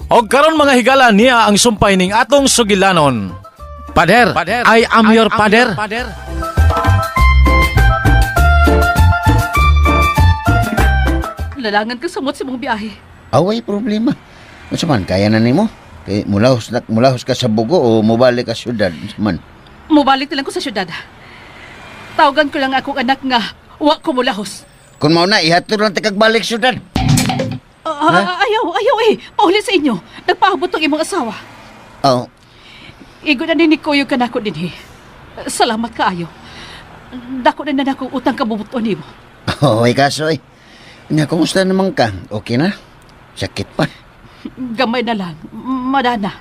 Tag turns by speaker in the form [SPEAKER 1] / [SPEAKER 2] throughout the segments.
[SPEAKER 1] Og karon mga higala niya ang sumpay ning atong sugilanon. Pader, I am your pader.
[SPEAKER 2] Lalangan ka sumot sa mong biyahe.
[SPEAKER 3] Away problema. Unsa man kaya na nimo? Kay mulahos na mulahos ka sa bugo o mobalik ka syudad unsa man.
[SPEAKER 2] Mubalik na lang ko sa syudad. Tawagan ko lang akong anak nga wa ko mulahos.
[SPEAKER 3] Kung mao na ihatod lang ta kag balik syudad.
[SPEAKER 2] Ah, ayaw, ayaw eh. Pauli sa inyo. Nagpaabot ang imong asawa.
[SPEAKER 3] Oh,
[SPEAKER 2] Igo na ni Kuyo ka nako dinhi. Salamat kaayo. Dako na na akong utang kabubuton nimo.
[SPEAKER 3] oh, ay kaso eh. Nga, kumusta naman ka? Okay na? Sakit pa.
[SPEAKER 2] Gamay na lang. Madana.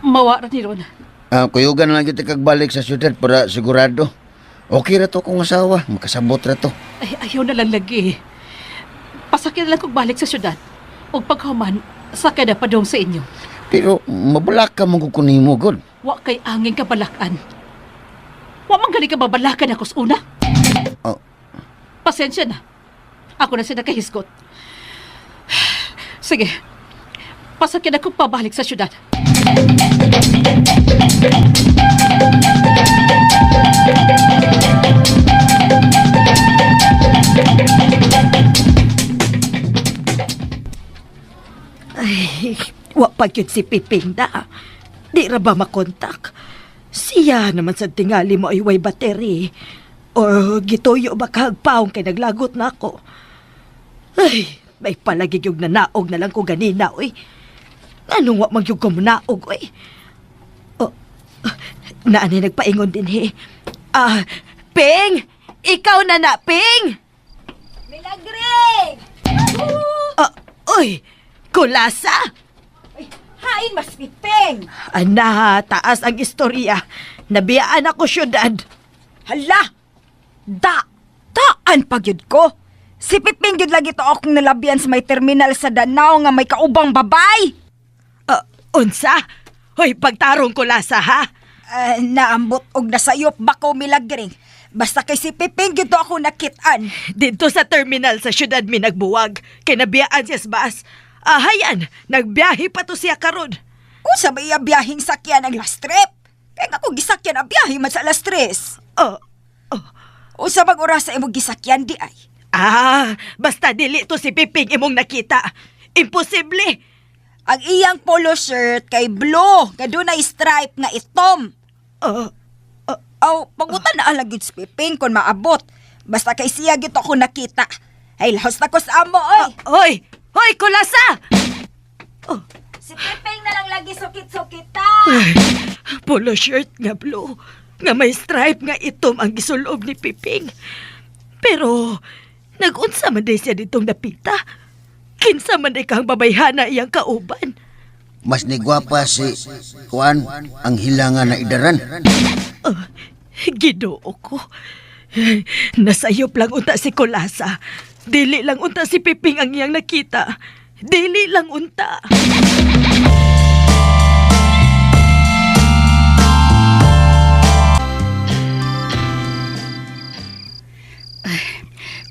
[SPEAKER 2] Mawara ni Ron.
[SPEAKER 3] Ah, kuyugan na lang kita kag balik sa syudad para sigurado. Okay ra to kung asawa, makasabot ra to.
[SPEAKER 2] Ay, ayaw na lang lagi. Pasakit na lang kong balik sa syudad. O paghuman, sakay na padong sa inyo.
[SPEAKER 3] Pero mabulak ka mo kung nimo gud.
[SPEAKER 2] Wa kay angin kabalakan. Wa man gani ka babalakan ako sa una.
[SPEAKER 3] Oh.
[SPEAKER 2] Pasensya na. Ako na siya nakahisgot. Sige. Pasakit ako pabalik sa syudad.
[SPEAKER 4] Ay, wa pa gyud si Piping da. Di ra ba makontak? Siya naman sa tingali mo ay way battery. O gituyo ba kahagpaong kay naglagot na ako. Ay, may palagi yung nanaog na lang ko ganina, oy. Anong wa magyug ko munaog, oy? Oh, naanay nagpaingon din, he. Ah, Ping! Ikaw na na, Ping!
[SPEAKER 5] Milagring!
[SPEAKER 4] Ah, oy! Kulasa!
[SPEAKER 5] Hain mas pipeng!
[SPEAKER 4] Ana, taas ang istorya. Nabiyaan ako syudad.
[SPEAKER 5] Hala! Da! Taan pagyud ko! Si Piping gyud lagi to akong nalabian sa may terminal sa Danao nga may kaubang babay!
[SPEAKER 4] Ah, unsa? Hoy, pagtarong kulasa, ha?
[SPEAKER 5] Ah, naambot og nasayop ba ko Milagring? Basta kay si Piping gyud to ako nakitaan.
[SPEAKER 4] Dito sa terminal sa syudad mi nagbuwag. Kay nabiyaan siya sa bus. Ahayan, nagbiyahe pa to siya karon.
[SPEAKER 5] Unsa ba iya biyaheng sakyan ang last trip? Kay nga ko gisakyan ang biyahe man sa alas tres.
[SPEAKER 4] Oh,
[SPEAKER 5] Unsa bang oras sa imong gisakyan di ay?
[SPEAKER 4] ah, basta dili to si Piping imong nakita. Imposible.
[SPEAKER 5] Ang iyang polo shirt kay blue, nga dunay stripe nga itom.
[SPEAKER 4] Oh,
[SPEAKER 5] Aw, pagutan na alang gyud si Piping kung maabot. Basta kay siya gyud ako nakita. Ay, lahos na ko sa amo, oy.
[SPEAKER 4] hoy, hoy, kulasa!
[SPEAKER 5] Si Piping na lang lagi sukit-sukita.
[SPEAKER 4] Polo shirt nga blue, nga may stripe nga itom ang gisulob ni Piping. Pero, nagunsa man day siya ditong napita. Kinsa man day kang babayhana iyang kauban.
[SPEAKER 3] Mas nigwapa si Kuan ang hilangan na idaran.
[SPEAKER 4] Ah, Ginoo ko. Nasayop lang unta si Kulasa. Dili lang unta si Piping ang iyang nakita. Dili lang unta.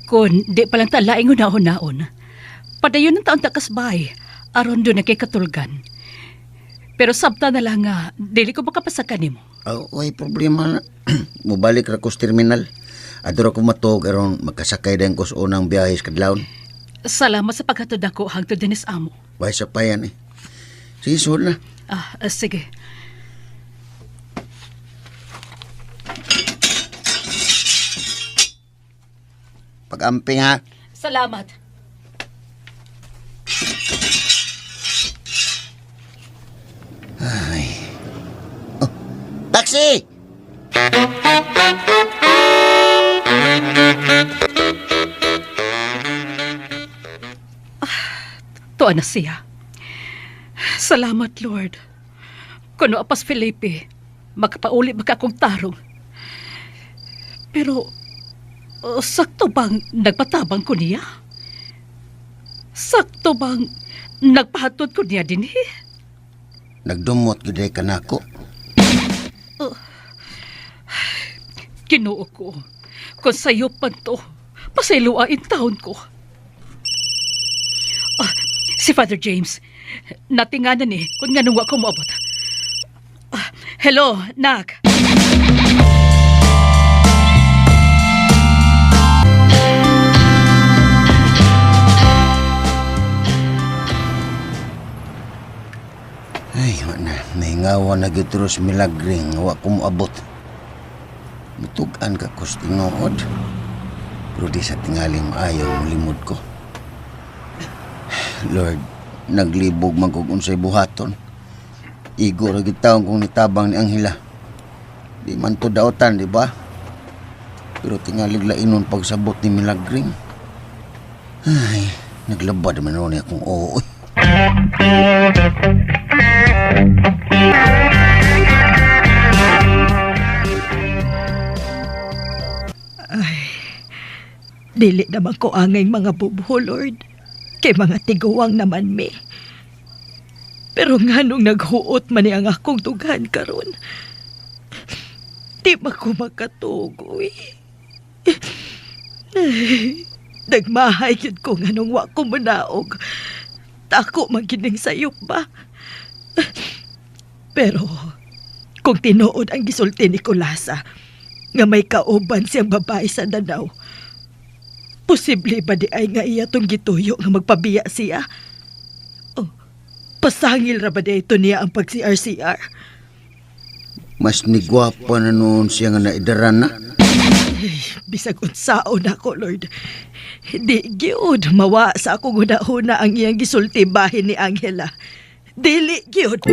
[SPEAKER 2] Kun di pa lang talaing una-unaon. Padayon ng taon takasbay. Aron doon na kay katulgan. Pero sabta na lang nga, dili ko makapasaka nimo.
[SPEAKER 3] Oh, way problema na. Mubalik ra ko sa terminal. Adto ra ko matuog aron makasakay dayon ko sa unang biyahe sa kadlawon.
[SPEAKER 2] Salamat sa paghatod nako hangtod dinis amo.
[SPEAKER 3] Way sa payan eh. Sige, suod na.
[SPEAKER 2] Ah, sige.
[SPEAKER 3] Pag-amping ha.
[SPEAKER 2] Salamat.
[SPEAKER 3] Ay. Oh, taxi!
[SPEAKER 2] Tuwa na siya. Salamat, Lord. Kuno apas Felipe, makapauli baka akong tarong. Pero, sakto bang nagpatabang ko niya? Sakto bang nagpahatod ko niya din eh?
[SPEAKER 3] Nagdumot gyud ay kanako.
[SPEAKER 2] Ginoo ko, kung sa'yo pa to, pasayloain taon ko. Ah, si Father James, Natinganan ni kung nga nung wa ko moabot. Ah, hello, nak.
[SPEAKER 3] Ay, wa na. Nahingawa na gyud ros milagre nga wa ko moabot. Mutug-an ka kus tinuod. Pero di sa tingaling maayo molimod ko. Lord, naglibog man kog unsay buhaton. Igo ra gyud taon kong nitabang ni Angela. Di man to daotan, di ba? Pero tingalig lainon pagsabot ni Milagring. Ay, naglabad man ron akong oo. Oy.
[SPEAKER 4] Dili naman ko angay mga bubho, Lord. Kay mga tiguang naman mi. Pero nganong naghuot man ni ang akong dughan karon. Di ba ko makatugoy? Nagmahay yun ko nganong wa ko manaog. Tako man gining sayop ba? Pero kung tinuod ang gisulti ni Kulasa nga may kauban siyang babae sa Danau, posible ba di ay nga iya tong gituyo nga magpabiya siya? Oh, pasangil ra ba di ito niya ang pag-CRCR?
[SPEAKER 3] Mas nigwapa na noon siya nga naidaran na.
[SPEAKER 4] Bisag unsaon ako, Lord. Di gyud mawa sa akong hunahuna ang iyang gisulti bahin ni Angela. Dili gyud.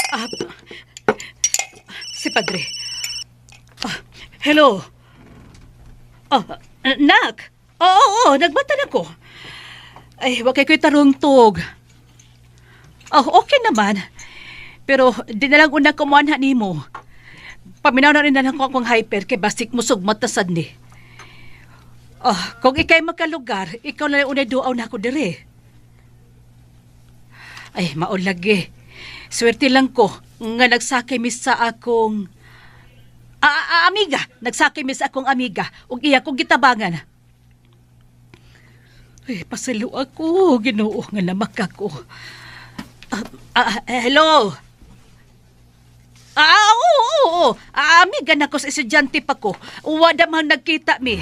[SPEAKER 2] Ah, si Padre. Ah, hello. Ah, nak. Oo, oo, oo, nagbata na ko. Ay, wag kay ko'y tarungtog. Oh, okay naman. Pero di na lang una kumuanha nimo. Paminaw na rin na lang ko akong hyper kay basik mo sugmat ta sad ni. Ah, kung ikay magkalugar, ikaw na lang unay duaw na ako dire. Ay, maulagi. Swerte lang ko nga nagsakay mi sa akong amiga. Nagsakay mi sa akong amiga ug iya kong gitabangan. Ay, pasalo ako. Ginoo nga lamak ako. Hello. Oo, oo, oo. Amiga na ko sa estudyante pa ko. Wada man nagkita mi.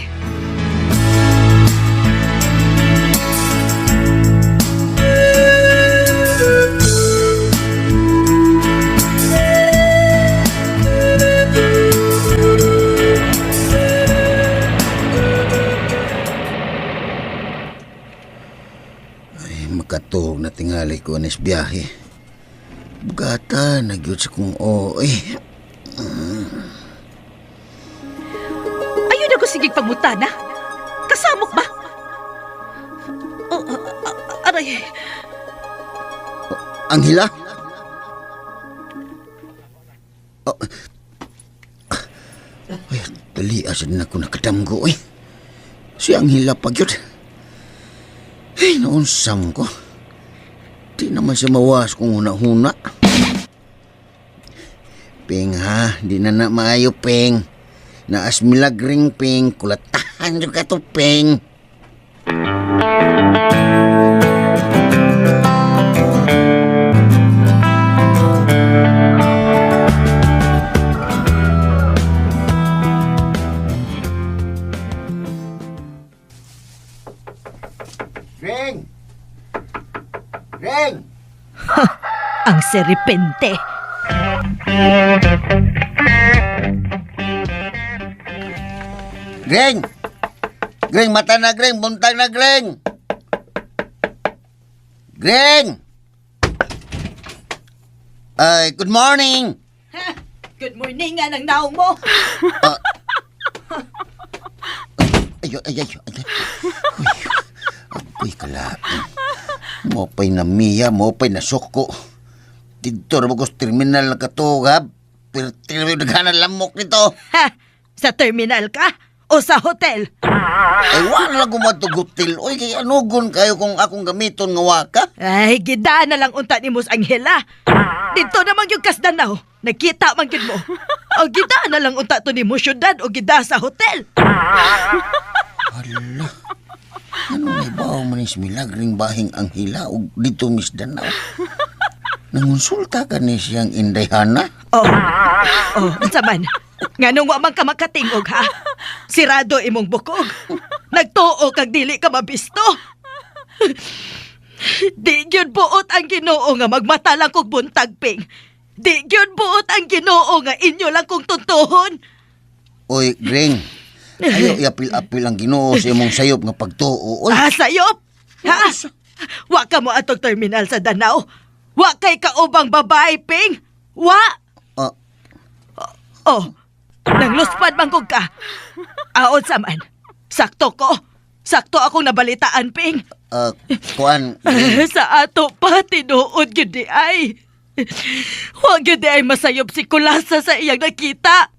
[SPEAKER 3] Ay, makatuog na tingali ko anis biyahe. Bugata, nagyod sa kong oo eh.
[SPEAKER 2] Ayun ako sige pangutana. Kasamok ba? Oh, aray.
[SPEAKER 3] Angela? Oh. Ay, dali asad na ko nakadamgo eh. Si Angela pag yun. Ay, naunsam ko. Di naman siya mawas kung huna-huna. Ping ha, di na na maayo, Ping. Naas milagring, Ping. Kulatahan yung ka to, Ping. Ring! Ring!
[SPEAKER 4] Ang serpente.
[SPEAKER 3] Greng! Greng, mata na, Greng! Buntag na, Greng! Greng! Ay, good morning!
[SPEAKER 4] Good morning nga ng naong mo.
[SPEAKER 3] Ay, ay, ay, ay. Uy, agoy kalapin. Mopay na miya, mopay na suko. Dito ra ba ko sa terminal na katugab? Pero tinawag naghanan lamok nito.
[SPEAKER 4] Ha? Sa terminal ka? O O sa hotel?
[SPEAKER 3] Ay, wala lang gumatog hotel. Uy, kay anugon kayo kung akong gamiton nga waka.
[SPEAKER 4] Ay, gidaan na lang unta ni Mos Angela. Dito naman yung kasdanaw. Nagkita man gyud mo. O gidaan na lang unta to ni mo syudad o gida sa hotel.
[SPEAKER 3] Hala. Ano may bawo man is milagring bahing Anghela og dito Miss Danao. Nangonsulta ka ni siyang Inday Hana?
[SPEAKER 4] Oh. Oh, unsa man? Nganong wa man ka makatingog ha? Sirado imong bukog. Nagtuo kag dili ka mabisto. Di gyud buot ang Ginoo nga magmata lang kog buntag ping. Di gyud buot ang Ginoo nga inyo lang kong tuntuhon.
[SPEAKER 3] Oy, Gring. Ayo iapil-apil ang Ginoo sa imong sayop nga pagtuo. Oy,
[SPEAKER 4] Ah, sayop! Ha? Wa ka mo atong terminal sa Danao. Wa kay kaubang babae, Ping. Wa!
[SPEAKER 3] ah,
[SPEAKER 4] Oh, nangluspad man kog ka. Aon sa man. Sakto ko. Sakto akong nabalitaan, Ping.
[SPEAKER 3] ah, kuan, Gring.
[SPEAKER 4] Sa ato pa, tinuod gyud di ay. Wa gyud di ay masayop si Kulasa sa iyang nakita.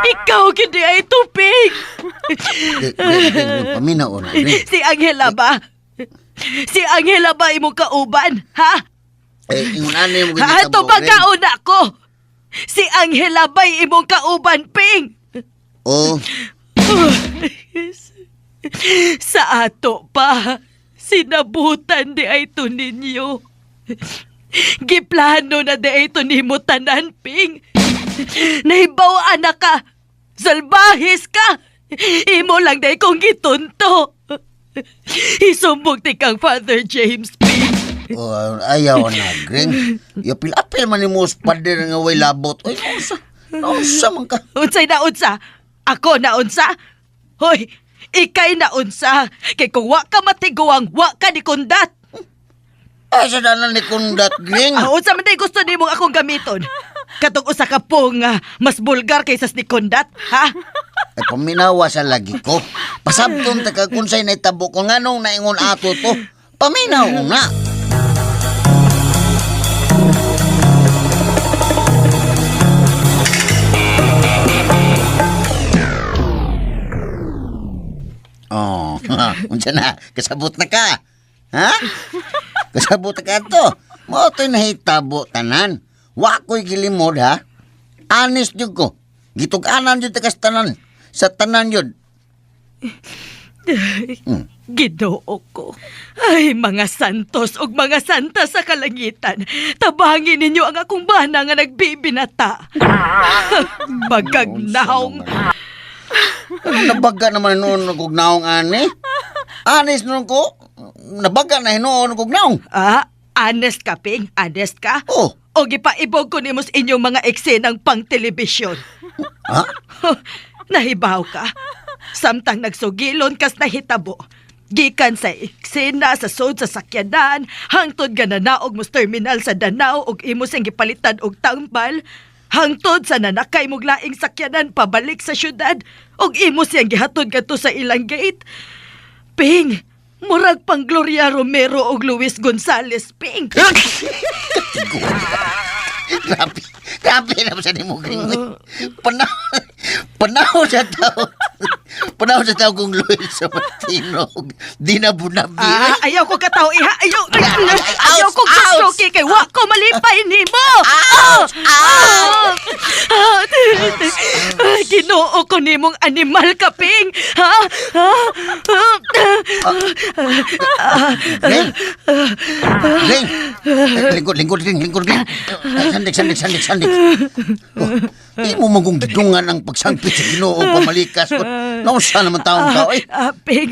[SPEAKER 4] Ikaw gyud di ay tuping.
[SPEAKER 3] Gring, Gring, Gring, paminaw na, Gring.
[SPEAKER 4] Si Angela ba? Si Angela ba imong kauban, ha?
[SPEAKER 3] Eh, ingon ani mo
[SPEAKER 4] Ha,
[SPEAKER 3] ginitabo,
[SPEAKER 4] ito
[SPEAKER 3] Gring.
[SPEAKER 4] kauna ko. Si Angela ba'y imong kauban, Ping?
[SPEAKER 3] Oh,
[SPEAKER 4] Sa ato pa, sinabutan di ay to ninyo. Giplano na di ay to nimo tanan, Ping. Nahibaw anak ka. Salbahis ka. Imo lang di kong gitunto. Isumbong ti kang Father James, Ping.
[SPEAKER 3] oh, ayaw na, Gring. Iapil-apil man nimo sa pader nga way labot. Oy, nausa. Nausa man ka.
[SPEAKER 4] Unsay na unsa? Ako na unsa? Hoy, ikay na unsa. Kay kung wa ka matiguang, wa ka ni kundat.
[SPEAKER 3] Ay, sa danan ni Kundat, Gring.
[SPEAKER 4] Ah, unsa man day gusto nimong akong gamiton? Katong usa ka pong mas bulgar kaysa ni kundat, ha?
[SPEAKER 3] Ay, paminawa sa lagi ko. Pasabton ta kag unsay naitabo ko nganong naingon ato to. Paminaw na. Oh, unsa na? Kasabot na ka. Ha? Kasabot na ka to. Mao to'y nahitabo tanan. Wa ko'y gilimod ha. Honest jud ko. Gitug-anan jud ta kas tanan. Sa tanan jud.
[SPEAKER 4] Ginoo ko. Ay, mga santos ug mga santa sa kalangitan. Tabangin ninyo ang akong bana nga nagbibinata. Magagnahong.
[SPEAKER 3] Ano nabaga naman noon kog naong ani? Honest noon ko. Nabaga na hinuon kog naong.
[SPEAKER 4] Ah, honest ka, Ping? Honest ka?
[SPEAKER 3] Oh.
[SPEAKER 4] O gipaibog ko nimo sa inyong mga eksenang pang-telebisyon.
[SPEAKER 3] Ha?
[SPEAKER 4] Nahibaw ka. Samtang nagsugilon kas nahitabo. Gikan sa eksena sa sod sa sakyanan, hangtod nga nanaog mo sa terminal sa Danao ug imo sing gipalitan og tambal, hangtod sa nanakay mog laing sakyanan pabalik sa syudad ug imo siyang gihatod kadto sa ilang gate. Ping, murag pang Gloria Romero ug Luis Gonzales, Ping.
[SPEAKER 3] Grabe. Grabe na sa nimo gring. Panaw panaw sa tao. Panaw sa tao kung Luis Martino. Di na bunabi.
[SPEAKER 4] Ah, ayaw ko kataw iha. Ayaw,
[SPEAKER 3] Ay, ay, ay,
[SPEAKER 4] ayaw ko
[SPEAKER 3] ouch,
[SPEAKER 4] kastroke kay wa ko malipay nimo. Ouch! Ah! Ginoo ko nimong animal kaping. Ha? Ha?
[SPEAKER 3] Ring! Ring! Eh, Lingkod, lingkod, ring, lingkod, ring. Ay, Sandik, sandik, sandik, sandik. Oh, di mo magong gidungan ang pagsangpit sa Ginoo pamalikas. Nausa naman taong tao, eh.
[SPEAKER 4] Ah, pig,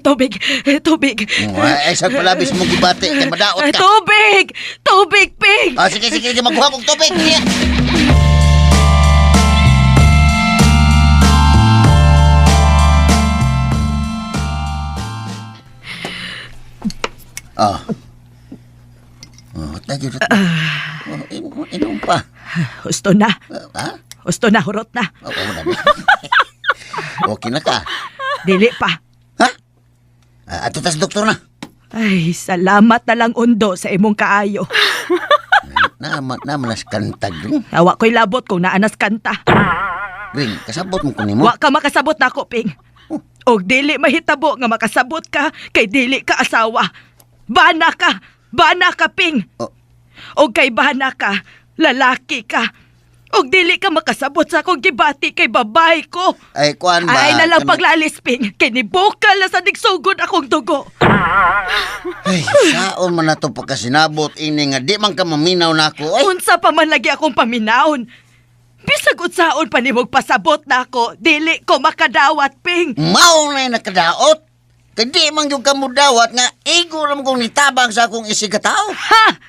[SPEAKER 4] tubig, tubig.
[SPEAKER 3] Oh, Ay, sa palabis mong gibati, kay madaot ka.
[SPEAKER 4] Tubig! Tubig, pig!
[SPEAKER 3] Ah, sige, sige, sige, magkuha kong tubig. Sige. Ah. Oh, tagi rin. Oh, inom pa.
[SPEAKER 4] Husto na.
[SPEAKER 3] Ah, ha?
[SPEAKER 4] Husto na, hurot na.
[SPEAKER 3] Oh, oh, na. Okay na ka.
[SPEAKER 4] Dili pa.
[SPEAKER 3] Ha? Ah, ato tas doktor na.
[SPEAKER 4] Ay, salamat na lang undo sa imong kaayo.
[SPEAKER 3] Naman, naman nas kantag rin.
[SPEAKER 4] Awa ko'y labot kung naanas kanta.
[SPEAKER 3] Ring, kasabot mo ko nimo.
[SPEAKER 4] Wa ka makasabot nako, Ping. Og dili mahitabo nga makasabot ka kay dili ka asawa. Bana ka! Bana ka, Ping!
[SPEAKER 3] Oh.
[SPEAKER 4] Og kay bana ka, lalaki ka. Og dili ka makasabot sa akong gibati kay babae ko.
[SPEAKER 3] Ay, kuan ba?
[SPEAKER 4] Ay na lang
[SPEAKER 3] Kana-
[SPEAKER 4] paglalis, Ping. Kay nibukal na sa nigsugod akong dugo.
[SPEAKER 3] Ay, saon man na to pagkasinabot ini nga di man ka maminaw nako. Ay,
[SPEAKER 4] Unsa pa man lagi akong paminaon. Bisag unsaon pa nimog pasabot nako, dili ko makadawat, Ping.
[SPEAKER 3] mao na yung nakadaot. Kay di man yung kamudawat nga igo ra man kong nitabang sa akong isig katao.
[SPEAKER 4] Ha!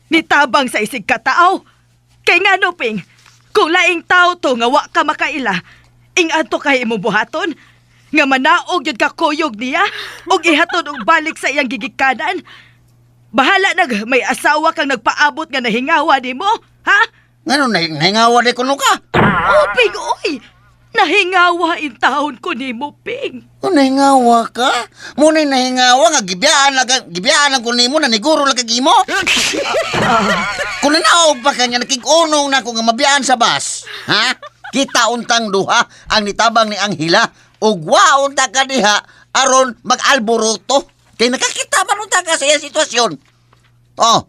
[SPEAKER 4] Nitabang sa isig katao. Kay ngano, Ping, kung laing tao to nga wa ka makaila, ingadto kay imong buhaton, nga manaog yun ka kuyog niya, ug ihatod og balik sa iyang gigikanan. Bahala nag may asawa kang nagpaabot nga nahingawa nimo, ha?
[SPEAKER 3] Ngano nahingawa di kuno ka?
[SPEAKER 4] Oh, Ping, oy! Nahingawa in taon ko nimo, Ping.
[SPEAKER 3] O nahingawa ka? Muna nahingawa nga gibiyaan lang gibiyaan lang ko nimo na niguro lang kag imo. Kung nanaog pa kanya nakig-unong na ko nga mabiyaan sa bus. Ha? Kita untang duha ang nitabang ni Anghila ug wa unta ka diha aron mag-alboroto. Kay nakakita man unta ka sa iyang sitwasyon. Oh,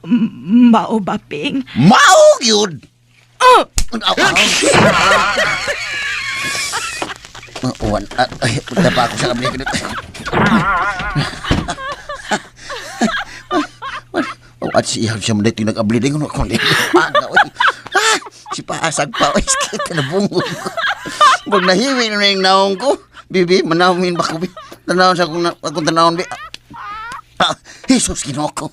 [SPEAKER 4] Mao ba, Ping?
[SPEAKER 3] mao gyud.
[SPEAKER 4] Oh!
[SPEAKER 3] Aw, aw. Uwan, ay, punta pa ako sa kabili ko dito. Oh, at siya siya mo dito nag-abli din ko kung di paga oy. Ah, si paasag pa oy sakit na bungod ko. Pag nahiwi na yung naong ko, bibi, manawin ba ko bi? Tanawon sa akong akong tanawon bi. Ah, Jesus Ginoo ko.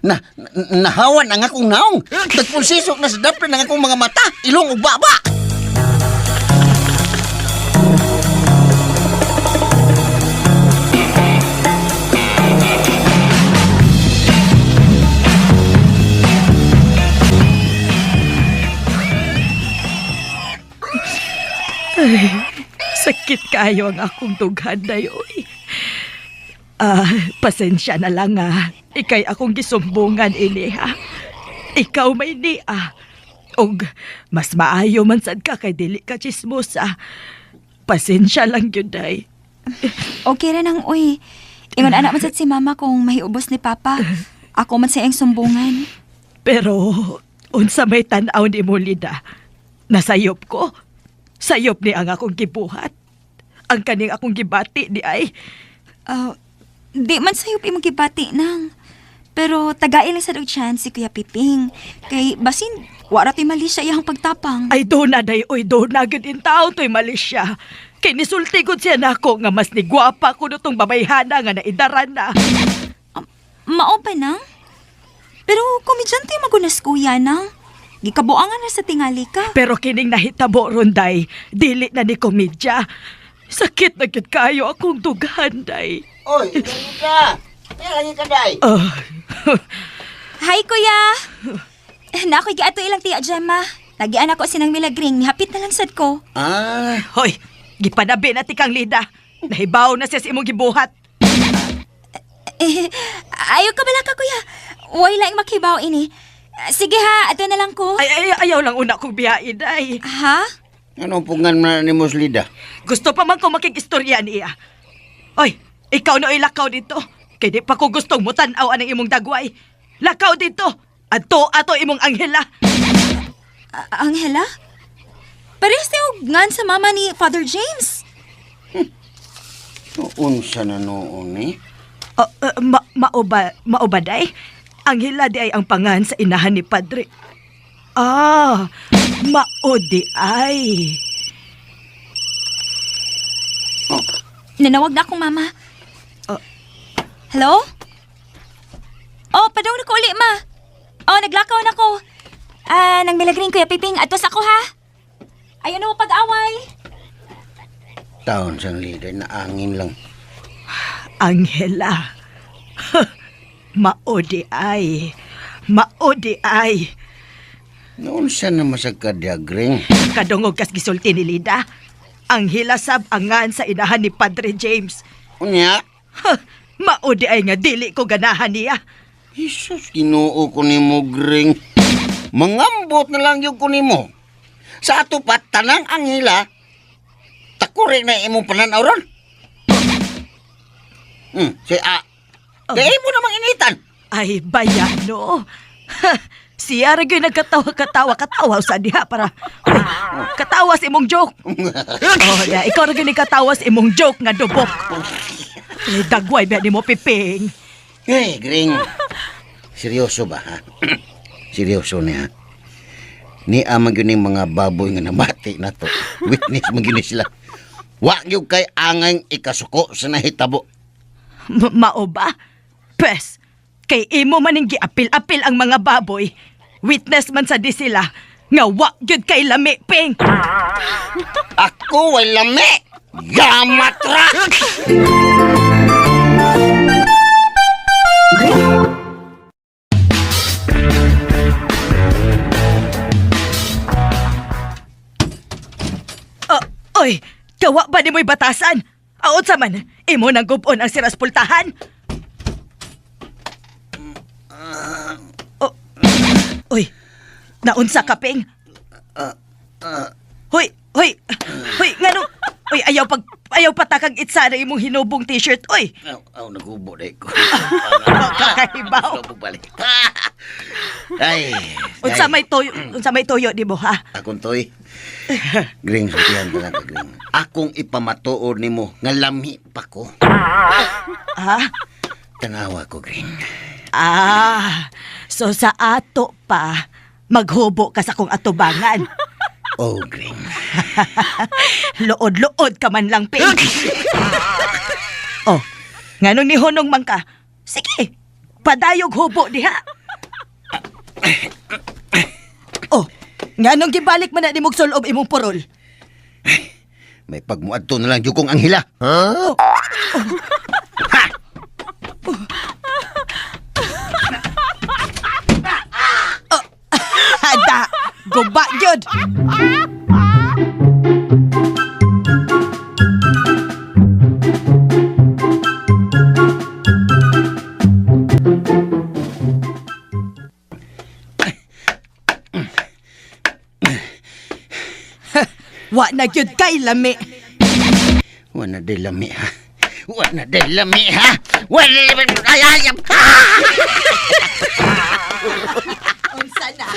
[SPEAKER 3] Na, na nahawan ang akong naong. Nagpulsisok na sa dapit ng akong mga mata, ilong ug baba.
[SPEAKER 4] Sakit kayo ang akong dughan day, oy. Ah, pasensya na lang ah. Ikay akong gisumbungan ini ha. Ikaw may ni ah. Og mas maayo man sad ka kay dili ka chismosa. Pasensya lang gyud day.
[SPEAKER 5] Okay ra nang uy. Ingon anak man sad si mama kung mahiubos ni papa. Ako man sa iyang sumbungan.
[SPEAKER 4] Pero unsa may tan-aw ni mo Lida? Nasayop ko. Sayop ni ang akong gibuhat. Ang kaning akong gibati di ay.
[SPEAKER 5] Ah, di man sayop imong gibati nang. Pero tagain lang sad og chance si Kuya Piping. Kay basin wa ra to'y mali siya iyang pagtapang.
[SPEAKER 4] Ay do na day oy do na gyud in taon to'y mali siya. Kay nisulti gud siya nako nga mas ni gwapa kuno tong babayhana nga naidaran na.
[SPEAKER 5] Mao pa nang? Pero komedyante magunas kuya nang. Gikabuangan na sa tingali ka.
[SPEAKER 4] Pero kining nahitabo ron day, dili na ni komedya. Sakit na gyud kayo akong dughan day.
[SPEAKER 3] Oy, lagi ka. Kaya lagi ka day.
[SPEAKER 4] Ah,
[SPEAKER 5] Hi kuya. Na ako'y giato ilang tiya Gemma. Tagian ako sinang milagring, nihapit na lang sad ko.
[SPEAKER 3] Ah,
[SPEAKER 4] hoy, gipanabi na ti kang Lida. Nahibaw na siya sa imong gibuhat.
[SPEAKER 5] Eh, ayaw ka bala ka kuya. Way laing makibaw ini. Sige ha, ato na lang ko.
[SPEAKER 4] Ay, ay ayaw lang una kong biyain day.
[SPEAKER 5] Ha?
[SPEAKER 3] anong pungan man ni Moslida?
[SPEAKER 4] Gusto pa man ko makig-istorya niya. Oy, ikaw na oy lakaw dito. Kay di pa ko gustong mutan-aw anang imong dagway. Lakaw dito. Adto ato imong anghela.
[SPEAKER 5] Angela? Parehas tayo ngan sa mama ni Father James.
[SPEAKER 3] Unsa na noon eh?
[SPEAKER 4] Uh, mao ba mao ba day? Anghela di ay ang pangan sa inahan ni Padre. Ah, mao di ay.
[SPEAKER 5] Nanawag na akong mama.
[SPEAKER 4] Ah.
[SPEAKER 5] Hello? Oh, padong na ko uli, ma. Oh, naglakaw na ko. Ah, nang milagring Kuya Piping, atos ako ha. Ayaw na mo pag-away.
[SPEAKER 3] Taon sang lida na angin lang.
[SPEAKER 4] Anghela. Mao di ay. Mao di ay.
[SPEAKER 3] Unsa na masagka diagring?
[SPEAKER 4] Kadungog kas gisulti ni Lida. Anghela sab angan sa inahan ni Padre James.
[SPEAKER 3] Unya?
[SPEAKER 4] Ha, mao di ay nga dili ko ganahan niya.
[SPEAKER 3] Jesus, Ginoo ko nimo, Gring. Mangambot na lang yung ko nimo. Sa ato pa, tanang Angela, takuri na imong pananaw ron. Si A. Kaya imo namang initan.
[SPEAKER 4] Ay, bayano. Siya ra gyud nagkatawa-katawa katawa sa diha para uy, katawa sa imong joke. Oh, ya, ikaw ra gyud katawa sa imong joke nga dubok. Ay, dagway ba nimo, Piping?
[SPEAKER 3] Hey, Gring. Seryoso ba, ha? Seryoso niya. Ni ama gyud ning mga baboy nga nabati na to. Witness man gyud ni sila. Wa gyud kay angay ikasuko sa nahitabo.
[SPEAKER 4] Mao ba? Pwes, kay imo man ning giapil-apil ang mga baboy. Witness man sa di sila nga wa gyud kay lami, Ping.
[SPEAKER 3] Ako way lami. Yamatra!
[SPEAKER 4] Oh, oy, gawa ba nimo'y batasan? Aot sa man, imo nang gubon ang siras pultahan. Oh, oy, naunsa ka, Ping? Hoy, hoy, hoy, ngano? Oy, ayaw patakag itsa na imong hinubong t-shirt, oy.
[SPEAKER 3] Aw, aw, nagubo na ko.
[SPEAKER 4] Kakahibaw.
[SPEAKER 3] Balik. Ay,
[SPEAKER 4] Unsa may toyo di mo, ha?
[SPEAKER 3] Akong toy. Gring, sultihan ka lang ka, Gring. Akong ipamatuod nimo nga lami pa ko.
[SPEAKER 4] Ha?
[SPEAKER 3] Tanawa ko, Gring.
[SPEAKER 4] Ah, so sa ato pa, maghubo ka sa kong atubangan.
[SPEAKER 3] Oh, Gring.
[SPEAKER 4] Lood-lood ka man lang, Ping. Oh, nganong nihunong man ka? Sige, padayog hubo diha. Oh, nganong gibalik man na nimog sulob imong purol?
[SPEAKER 3] May pagmuadto na lang jud kong anghila.
[SPEAKER 4] Oh.
[SPEAKER 3] Ha!
[SPEAKER 4] Hada, guba gyud. Wa na gyud kay lami.
[SPEAKER 3] Wa na day lami, ha? Wa na day lami, ha? Wa na day lami. Ay, ay, ay. Ah!
[SPEAKER 4] Unsa na?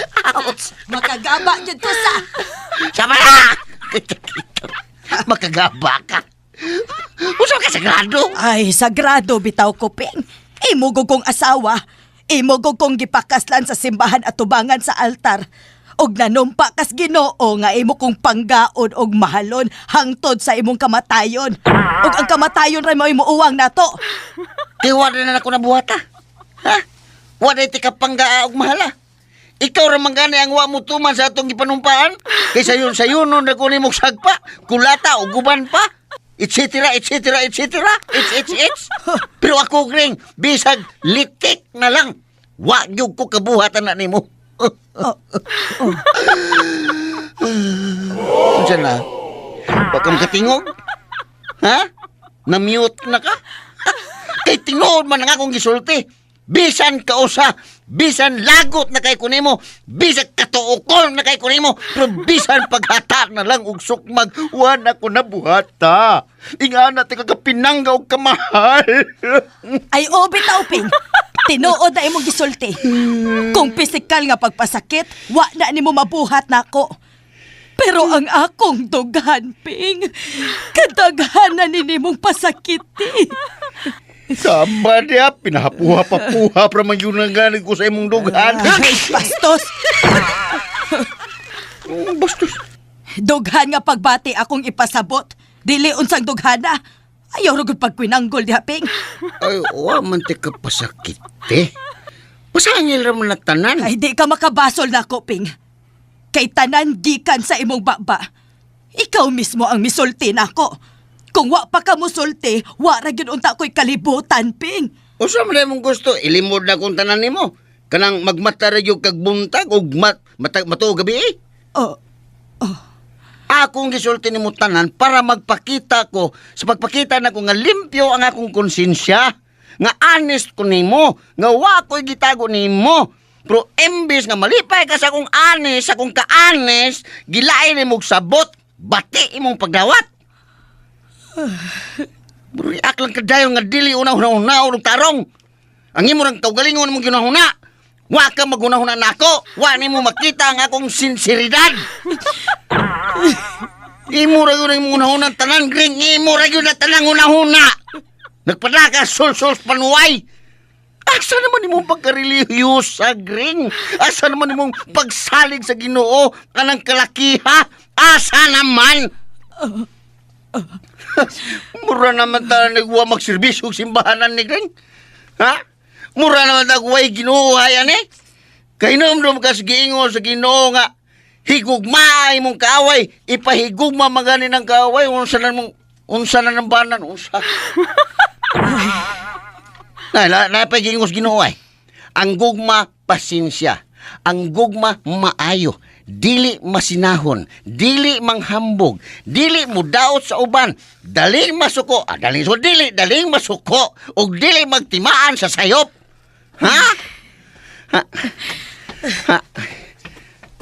[SPEAKER 4] Makagaba gyud to sa.
[SPEAKER 3] Sama na! Kita-kita. Makagaba ka. Usa ka sagrado.
[SPEAKER 4] Ay, sagrado bitaw ko, Ping. Imo gud kong asawa. Imo gud kong gipakaslan sa simbahan at tubangan sa altar. Og nanumpa kas Ginoo nga imo kong panggaon og mahalon hangtod sa imong kamatayon. Og ang kamatayon ra mo imo uwang nato.
[SPEAKER 3] Kay wa na nako nabuhata. Ha? Wa na ti kapanggaa og mahala. Ikaw ra man gani ang wa mo tuman sa atong gipanumpaan. Kay sayon sayunon na ko nimo sagpa, kulata o guban pa. Etc. etc. etc. It's it's it's. Pero ako gring bisag litik na lang. Wa gyud ko kabuhatan na nimo.
[SPEAKER 4] Oh, oh.
[SPEAKER 3] Unsa na? Wa ka makatingog? Ha? Na-mute na ka? Kay tinuod man ang akong gisulti. Bisan kausa, bisan lagot na kay kunimo, bisan katuokol na kay kunimo, pero bisan paghata na lang og sukmag, wa na ko nabuhata. Ingana ti kagapinangga og kamahal.
[SPEAKER 4] Ay, o bitaw, Ping. Tinuod na imong gisulti. Kung pisikal nga pagpasakit, wa na nimo mabuhat nako. Pero ang akong dughan, Ping, kadaghan na ni nimong pasakiti.
[SPEAKER 3] Sama niya, pinahapuha-papuha pra man yun ang galing ko sa imong dughan.
[SPEAKER 4] Ay, bastos.
[SPEAKER 3] Oh, bastos.
[SPEAKER 4] Dughan nga pagbati akong ipasabot. Dili unsang dughana. Ayaw ra gud pagkwinanggol diha, Ping.
[SPEAKER 3] Ay, wa man ti ka pasakit, eh. Pasangil ra man na tanan.
[SPEAKER 4] Ay, di ka makabasol nako, Ping. Kay tanan gikan sa imong baba. Ikaw mismo ang misulti nako. Kung wa pa ka musulti, wa ra gyud unta ko'y kalibutan, Ping.
[SPEAKER 3] Usa man imong gusto, ilimod na kung tanan nimo. Kanang magmata ra gyud kag buntag ug mat, mata, matuog gabi eh.
[SPEAKER 4] Oh,
[SPEAKER 3] Akong gisulti nimo tanan para magpakita ko sa pagpakita nako nga limpyo ang akong konsensya, nga honest ko nimo, nga wa ko'y gitago nimo. Pero imbis nga malipay ka sa akong anis, sa akong kaanis, gilain imong sabot, bati imong pagdawat. React lang kadayon nga dili una-una og tarong. Ang imo rang kaugalingon mong ginahuna. Wa ka maghunahuna nako. Wa nimo makita ang akong sinseridad. Imo ra gyud ang imong hunahuna tanan gring. Imo ra gyud ang tanang hunahuna. Nagpadaka sulsul panuway. Asa naman imong pagkarelihiyosa, Gring? Asa naman imong pagsalig sa Ginoo kanang kalakiha? Asa naman? Mura naman ta nagwa magserbisyo og simbahanan ni Gring. Ha? Mura naman ta way Ginoo hayan eh. Kainom ka sa giingon sa Ginoo nga higugma imong kaaway, ipahigugma magani ng kaaway unsa na mong unsa na ng banan unsa. Na na, na sa Ginoo ay. Ang gugma pasensya. Ang gugma maayo, dili masinahon, dili manghambog, dili mudaot sa uban, dali masuko, dali so dili, dali masuko ug dili magtimaan sa sayop. Ha? Ha? Ha?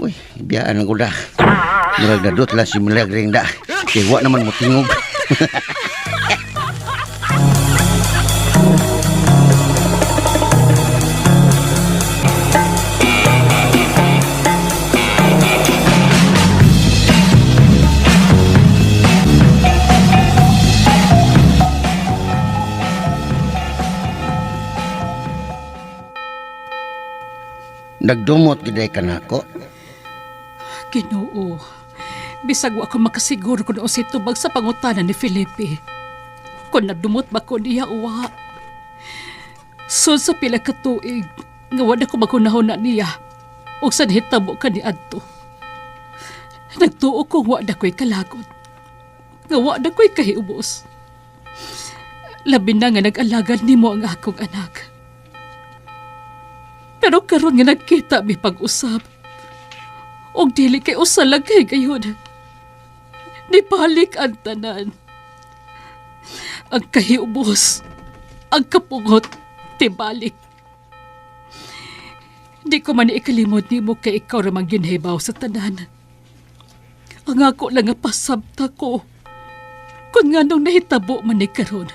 [SPEAKER 3] Uy, biyaan lang ko da. Murag nadot lang si Milagring da. Kay wa naman mo tingog. Nagdumot gid ka nako.
[SPEAKER 2] Ginoo, bisag wa ko makasiguro kung unsay tubag sa pangutana ni Felipe. Kung nagdumot ba ko niya uwa. So sa pila ka tuig, nga wa na ko maghunahuna niya, ug sa nahitabo ka ni adto. Nagtuo ko wa na ko'y kalagot. Nga wa na ko'y kahiubos. Labi na nga nag-alagad nimo ang akong anak. Pero karon nga nagkita mi pag-usap. Og dili kay usa lang kay gayon. Nibalik ang tanan. Ang kahiubos, ang kapungot, tibalik. Di ko man ikalimot nimo kay ikaw ramang ginhibaw sa tanan. Ang ako lang nga pasabta ko. Kung nga nung nahitabo man ni karon.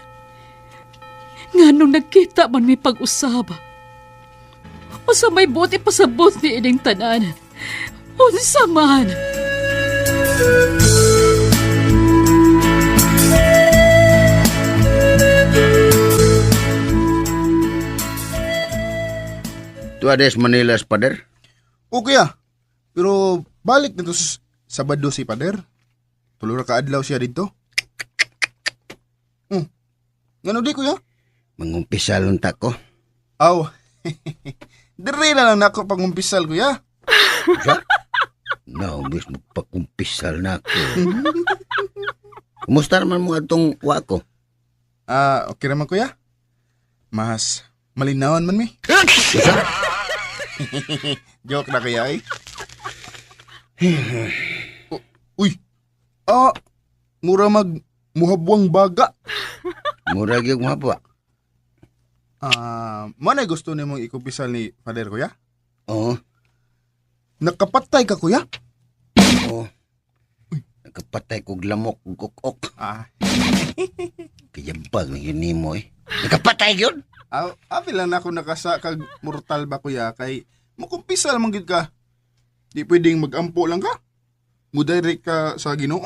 [SPEAKER 2] Nga nung nagkita man mi pag-usab. Usa may buot ipasabot ni ining tanan. Unsa man.
[SPEAKER 3] Tuades Manila, Pader.
[SPEAKER 6] Okay ah. Pero balik na to sa Sabado si Pader. Tulo ra ka adlaw siya dito. Ngano di kuya?
[SPEAKER 3] Mangumpisal unta ko.
[SPEAKER 6] Aw. Dire na lang nako pangumpisal kuya.
[SPEAKER 3] Sa? No, bis magpakumpisal na ako. Kumusta naman mo atong wa ko?
[SPEAKER 6] Ah, okay naman kuya. Mas malinawan man mi. Joke na kuya eh. Uy. Ah, mura mag muhabwang baga.
[SPEAKER 3] Mura gyud mo.
[SPEAKER 6] Ah, mo na gusto nimong ikumpisal ni Father kuya?
[SPEAKER 3] Oo.
[SPEAKER 6] Nakapatay ka kuya?
[SPEAKER 3] Oo. Nakapatay kog lamok ug kukok.
[SPEAKER 6] Ah,
[SPEAKER 3] Kayabag na yun nimo eh. Nakapatay yun?
[SPEAKER 6] aw, abi lang na ako nakasa kag mortal ba kuya kay mukumpisal man gyud ka. Di pwedeng magampo lang ka. Mudirect ka sa Ginoo.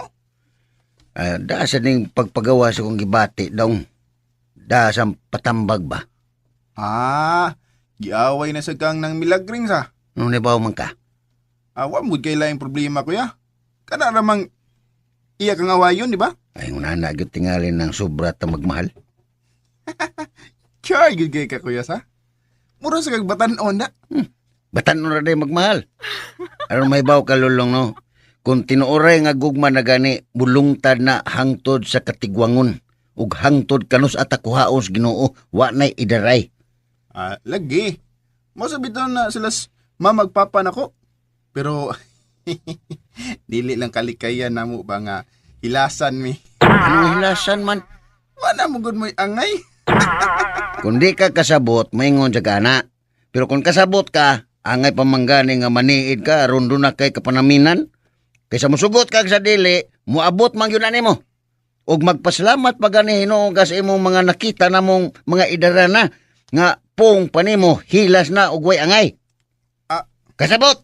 [SPEAKER 3] Ah, daa sa ning pagpagawa sa kong gibati dong. Daa sa patambag ba?
[SPEAKER 6] Ah, giaway na sa kang nang milagring sa.
[SPEAKER 3] Nung nibaw man ka?
[SPEAKER 6] Awa mo kay laing problema kuya. Kana ramang iya kang awayon, di ba?
[SPEAKER 3] Ay, una na gyud tingali ng sobra ta magmahal.
[SPEAKER 6] Char gyud kay ka kuya sa. Mura sa kag batan-on na.
[SPEAKER 3] Batan ra day magmahal. Aron may baw ka lulong no. Kung tinuoray nga gugma na gani, bulungtad na hangtod sa katigwangon ug hangtod kanus at kuhaon sa Ginoo, wa nay idaray.
[SPEAKER 6] Ah, lagi. Mo sa bitaw na sila mamagpapa nako. Pero dili lang kalikayan namo ba nga hilasan mi.
[SPEAKER 3] Anong hilasan man?
[SPEAKER 6] Wala mo gud mo'y angay.
[SPEAKER 3] Kung di ka kasabot, maingon sa kana. Pero kung kasabot ka, Angay pamanggani nga maniid ka aron duna kay kapanaminan. Kaysa mosugot kag sa dili, moabot man gyud ani mo. Ug magpasalamat pa gani Hinoo ka sa imong mga nakita namong mga idarana nga pong panimo hilas na og way angay.
[SPEAKER 6] Ah.
[SPEAKER 3] Kasabot.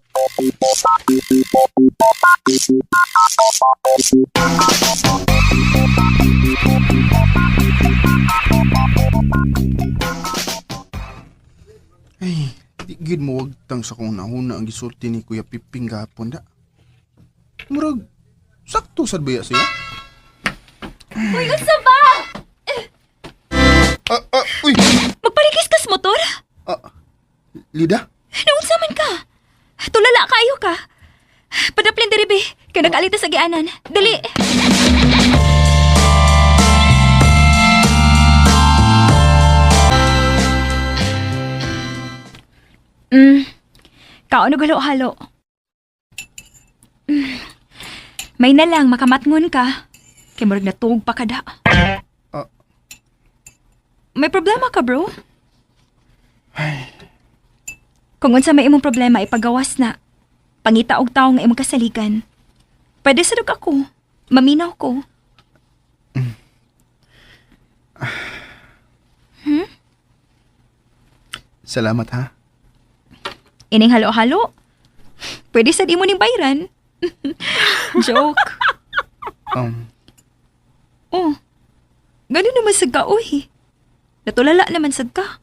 [SPEAKER 6] Ay, di gid mo wagtang sa kong nahuna ang gisulti ni Kuya Piping gahapon da. Murag, sakto sad ba ya siya?
[SPEAKER 5] Uy, unsa ba?
[SPEAKER 6] Ah, ah, uy!
[SPEAKER 5] Magparikis kas motor?
[SPEAKER 6] Ah, Lida?
[SPEAKER 5] Naunsa man ka? Tulala kayo ka. Padaplin diri be, kay nag-alita sa gianan. Dali. Kaon og halo-halo. May na lang makamatngon ka. Kay murag natuog pa kada.
[SPEAKER 6] Ah.
[SPEAKER 5] May problema ka, bro? Kung unsa may imong problema, ipagawas na. Pangita og tawo nga imong kasaligan. Pwede sa dug ako. Maminaw ko.
[SPEAKER 6] Salamat ha.
[SPEAKER 5] Ining halo-halo. Pwede sa di mo ning bayran. Joke. Oh. Ganun naman sad ka, uy. Natulala naman sad ka.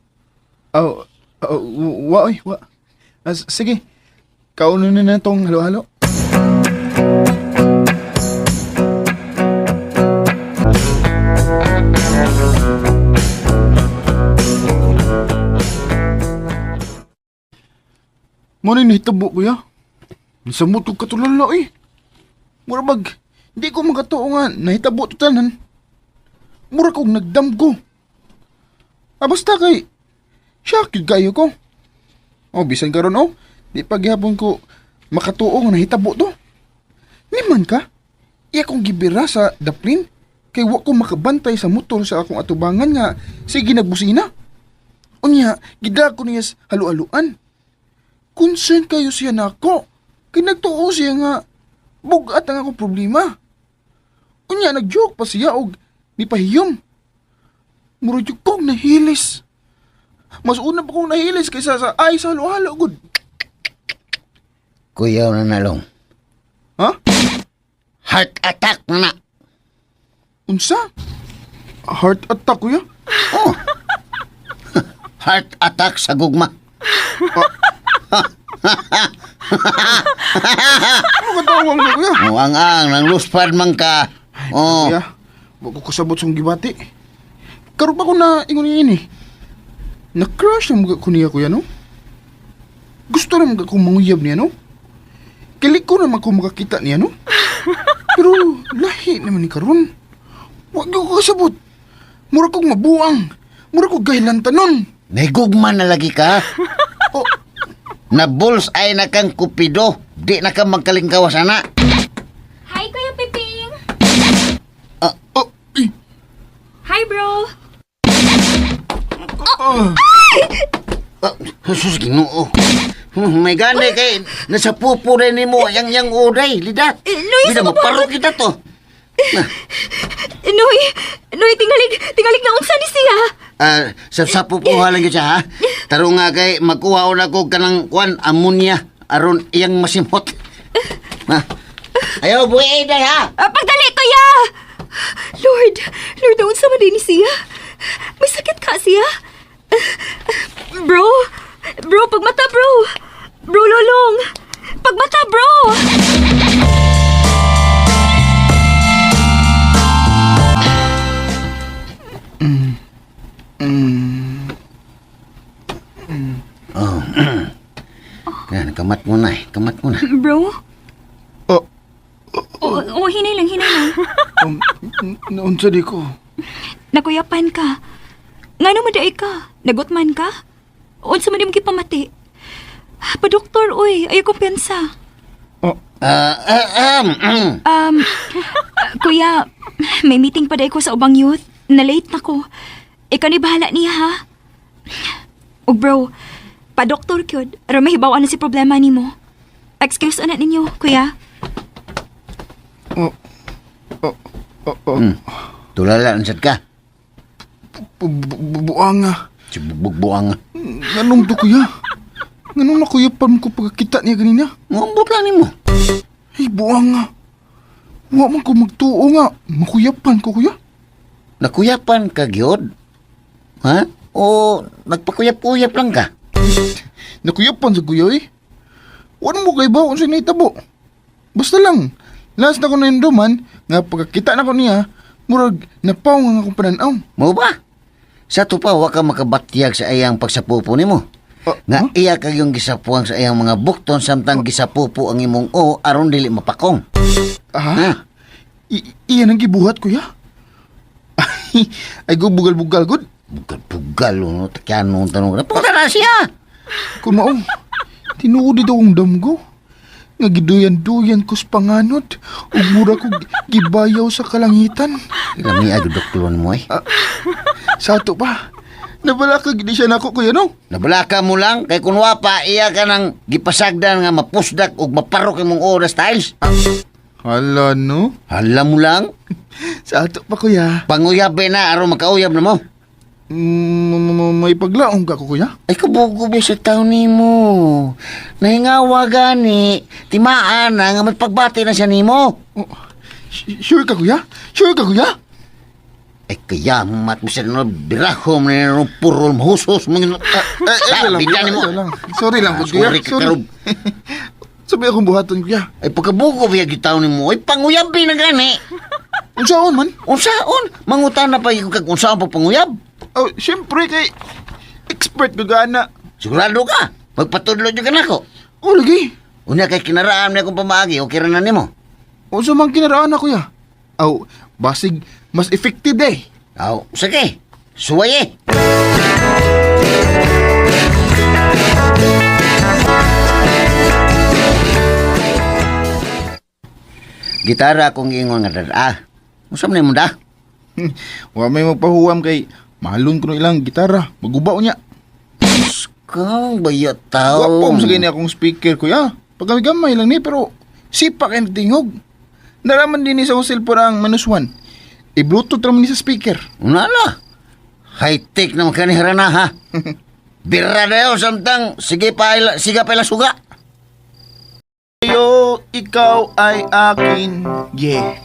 [SPEAKER 6] Oh, oh, wa, oy, wa. Ah, sige, kauno na na tong halo-halo. Mo na nahitabo, kuya. Nasamot kong katulala, eh. Mura bag, di ko makatuo nga nahitabo to tanan. Mura kong nagdamgo. Ah, basta kay, siya, kayo ko. O, bisan karon oh. Di pa gihapon ko makatuo nga nahitabo to. Niman ka? Iya kong gibira sa daplin. Kay wa ko makabantay sa motor sa akong atubangan nga sige nagbusina. Unya, gida ko niya sa halu-haluan. Concern kayo siya nako. Kay nagtuo siya nga bugat ang akong problema. Unya, nag-joke pa siya og nipahiyom. Murag jud kong nahilis. Mas una pa kong nahilis kaysa sa ay sa halo-halo gud.
[SPEAKER 3] Kuyaw na nalong.
[SPEAKER 6] Ha?
[SPEAKER 3] Heart attack na na.
[SPEAKER 6] Unsa? Heart attack kuya?
[SPEAKER 3] Oh. Heart attack sa gugma.
[SPEAKER 6] Ano ka tawang na kuya?
[SPEAKER 3] Oh, ang ang nang luspad man ka. Oh.
[SPEAKER 6] Kuya, wa ko kasabot sa gibati. Karon pa ko na ingon niini. Na-crush na mga ko niya kuya no? Gusto na mga kong manguyab niya no? Kilig ko na ko makakita niya no? Pero lahi naman ni karon. Wa gyud ko kasabot. Mura kong mabuang. Mura kong gahilan tanon.
[SPEAKER 3] May gugma na lagi ka.
[SPEAKER 6] Oh,
[SPEAKER 3] Na bullseye na kang kupido. Di na ka magkalingkawas ana.
[SPEAKER 5] Hi, Kuya Piping!
[SPEAKER 6] oh, eh.
[SPEAKER 5] Hi, bro!
[SPEAKER 6] Ah.
[SPEAKER 3] Oh, Jesus Ginoo. May gani kay nasa pupo rin nimo yang yang uday lida.
[SPEAKER 5] Eh, Luis,
[SPEAKER 3] Lida
[SPEAKER 5] ano ba?
[SPEAKER 3] maparo kita to.
[SPEAKER 5] Noy! Noy, tingalig! Tingalig na unsa ni siya!
[SPEAKER 3] Ah, sa sa pupo lang gyud siya ha. Tarong nga kay magkuha na ko kanang kuan ammonia aron iyang masimhot. Ha. Ayaw buhi day ha.
[SPEAKER 5] Ah, pagdali, kuya! Lord! Lord, naunsa man din ni siya? May sakit ka siya? Bro! Bro, pagmata, bro! Bro, lolong! Pagmata, bro!
[SPEAKER 3] Oh. Yan, kamat mo na eh. Kamat mo na.
[SPEAKER 5] Bro?
[SPEAKER 6] Oh,
[SPEAKER 5] Oh, oh, hinay lang, hinay lang.
[SPEAKER 6] naunsa di ko.
[SPEAKER 5] Nakuyapan ka. Ngano madaay ka? Nagutman ka? Unsa man imong gipamati? Pa-doktor, uy. Ayaw kong pensa.
[SPEAKER 6] Oh,
[SPEAKER 3] Ah, ah, um.
[SPEAKER 5] Kuya, may meeting pa ko sa ubang youth. Na-late na ko. Ikaw ni bahala niya, ha? Og bro, Pa-doktor gyud, aron mahibaw-an na si problema nimo. Excuse ana ninyo, kuya.
[SPEAKER 6] Oh, oh, oh, oh.
[SPEAKER 3] Tulala, ansad ka.
[SPEAKER 6] Buang nga.
[SPEAKER 3] Si bugbugbuang.
[SPEAKER 6] Nganong to, kuya? Nganong nakuyapan ko pagkakita niya ganina?
[SPEAKER 3] Ngambot lang nimo.
[SPEAKER 6] Ay, buang nga. Wa man ko magtuo nga. Makuyapan ko, kuya.
[SPEAKER 3] Nakuyapan ka, gyud. Ha? O nagpakuyap-uyap lang ka?
[SPEAKER 6] Nakuyapan sa kuya eh. Wala mo kay ba kung sa'yo nahitabo. Basta lang, last na ko na duman, nga pagkakita na ko niya, murag napaw nga akong pananaw.
[SPEAKER 3] Mo ba? Sa to pa, wa ka makabatyag sa iyang pagsapupo nimo.
[SPEAKER 6] Ah,
[SPEAKER 3] Nga
[SPEAKER 6] huh?
[SPEAKER 3] iya kag yung gisapuang sa iyang mga bukton samtang gisapupo ang imong o aron dili mapakong.
[SPEAKER 6] Ah,
[SPEAKER 3] Ha?
[SPEAKER 6] Iyan ang gibuhat, kuya. Ay, go bugal-bugal, good.
[SPEAKER 3] Bugal-bugal no, takyan tanong na. Puta na siya.
[SPEAKER 6] Kung mao, tinuod ito akong damgo. Nga giduyan-duyan ko sa panganod, ug mura ko gibayaw sa kalangitan.
[SPEAKER 3] Lami ay duklon mo eh.
[SPEAKER 6] Sa ato pa, nabala ka gid siya nako kuya no.
[SPEAKER 3] Nabalaka mo lang kay kun wa pa iya ka nang gipasagdan nga mapusdak ug maparok imong oras tiles.
[SPEAKER 6] Hala no.
[SPEAKER 3] Hala mo lang,
[SPEAKER 6] Sa ato pa kuya.
[SPEAKER 3] panguyab na aron makauyab na mo.
[SPEAKER 6] May paglaong ka ko kuya.
[SPEAKER 3] Ay kabugo ba sa taon nimo? Nahingawa gani, timaan na nga may pagbati na siya nimo.
[SPEAKER 6] Oh, sure ka kuya? Sure ka kuya?
[SPEAKER 3] Ay kayamat mo siya no, birahom na nung purol mahusos mo.
[SPEAKER 6] Eh, eh, lang,
[SPEAKER 3] Bigyan
[SPEAKER 6] kuya,
[SPEAKER 3] nimo.
[SPEAKER 6] eh, lang. Sorry lang
[SPEAKER 3] Ah,
[SPEAKER 6] kuya.
[SPEAKER 3] sorry ka,
[SPEAKER 6] Sorry.
[SPEAKER 3] karob.
[SPEAKER 6] Sabi akong buhaton kuya.
[SPEAKER 3] Ay pagkabugo ba yung taon nimo? Ay panguyab na gani.
[SPEAKER 6] Unsaon man?
[SPEAKER 3] Unsaon? Mangutan na pa yung kag unsaon pa panguyab?
[SPEAKER 6] Oh, syempre kay expert ko gana.
[SPEAKER 3] Sigurado ka. Magpatudlo jud ka nako.
[SPEAKER 6] Oh, lagi.
[SPEAKER 3] Unya kay kinaraan niya akong pamaagi, okay ra na nimo.
[SPEAKER 6] Unsa man kinaraan na kuya? Aw, basig mas effective day.
[SPEAKER 3] Aw, sige. Suway eh. Gitara akong giingon nga dada. Unsa man imong da?
[SPEAKER 6] Wa may magpahuwam kay mahalon ko no ilang gitara. Magubaw niya.
[SPEAKER 3] Kang bayot tao.
[SPEAKER 6] Wapo sa gini akong speaker kuya. Paggamay lang ni pero sipa kay tingog. Naraman din ni sa akong cellphone ang minus one. I-bluetooth raman ni sa speaker.
[SPEAKER 3] Unala. High-tech naman ka ni Harana ha. Bira na yun, samtang sige pa ila, siga pa ila suga.
[SPEAKER 6] Yo, ikaw ay akin. Yeah.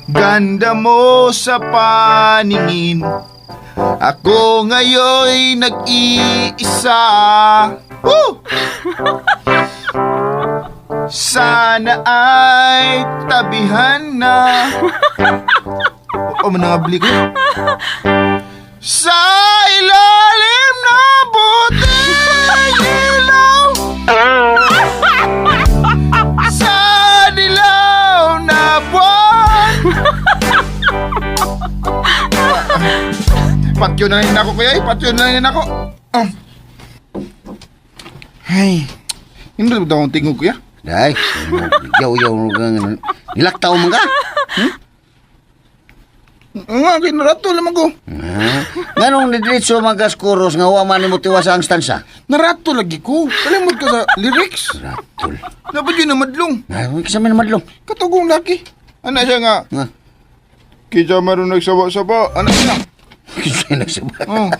[SPEAKER 6] Ganda mo sa paningin. Ako ngayon'y nag-iisa. Woo! Sana ay tabihan na. O, manangabli ko. Sa ilalim ng puting ilaw. Sa dilaw na buwan. Patyo na rin ako kuya eh. Patyo na rin ako. Ah. Ay. Hindi ba akong tingog kuya?
[SPEAKER 3] Day, yaw yaw kang nilaktaw man ka.
[SPEAKER 6] Nga, kinarato lamang ko.
[SPEAKER 3] Ha? Nganong nidiretso man ka skuros nga wa man nimo tiwas ang stansa?
[SPEAKER 6] Narato lagi ko. Kalimot ka sa lyrics.
[SPEAKER 3] Ratol.
[SPEAKER 6] Dapat yun na madlong.
[SPEAKER 3] Ay, kisa man madlong.
[SPEAKER 6] Katugong laki. Ano siya nga?
[SPEAKER 3] Nga.
[SPEAKER 6] Kisa maroon nagsaba-saba. Ano siya?
[SPEAKER 3] Kisa nagsaba.
[SPEAKER 6] Oh.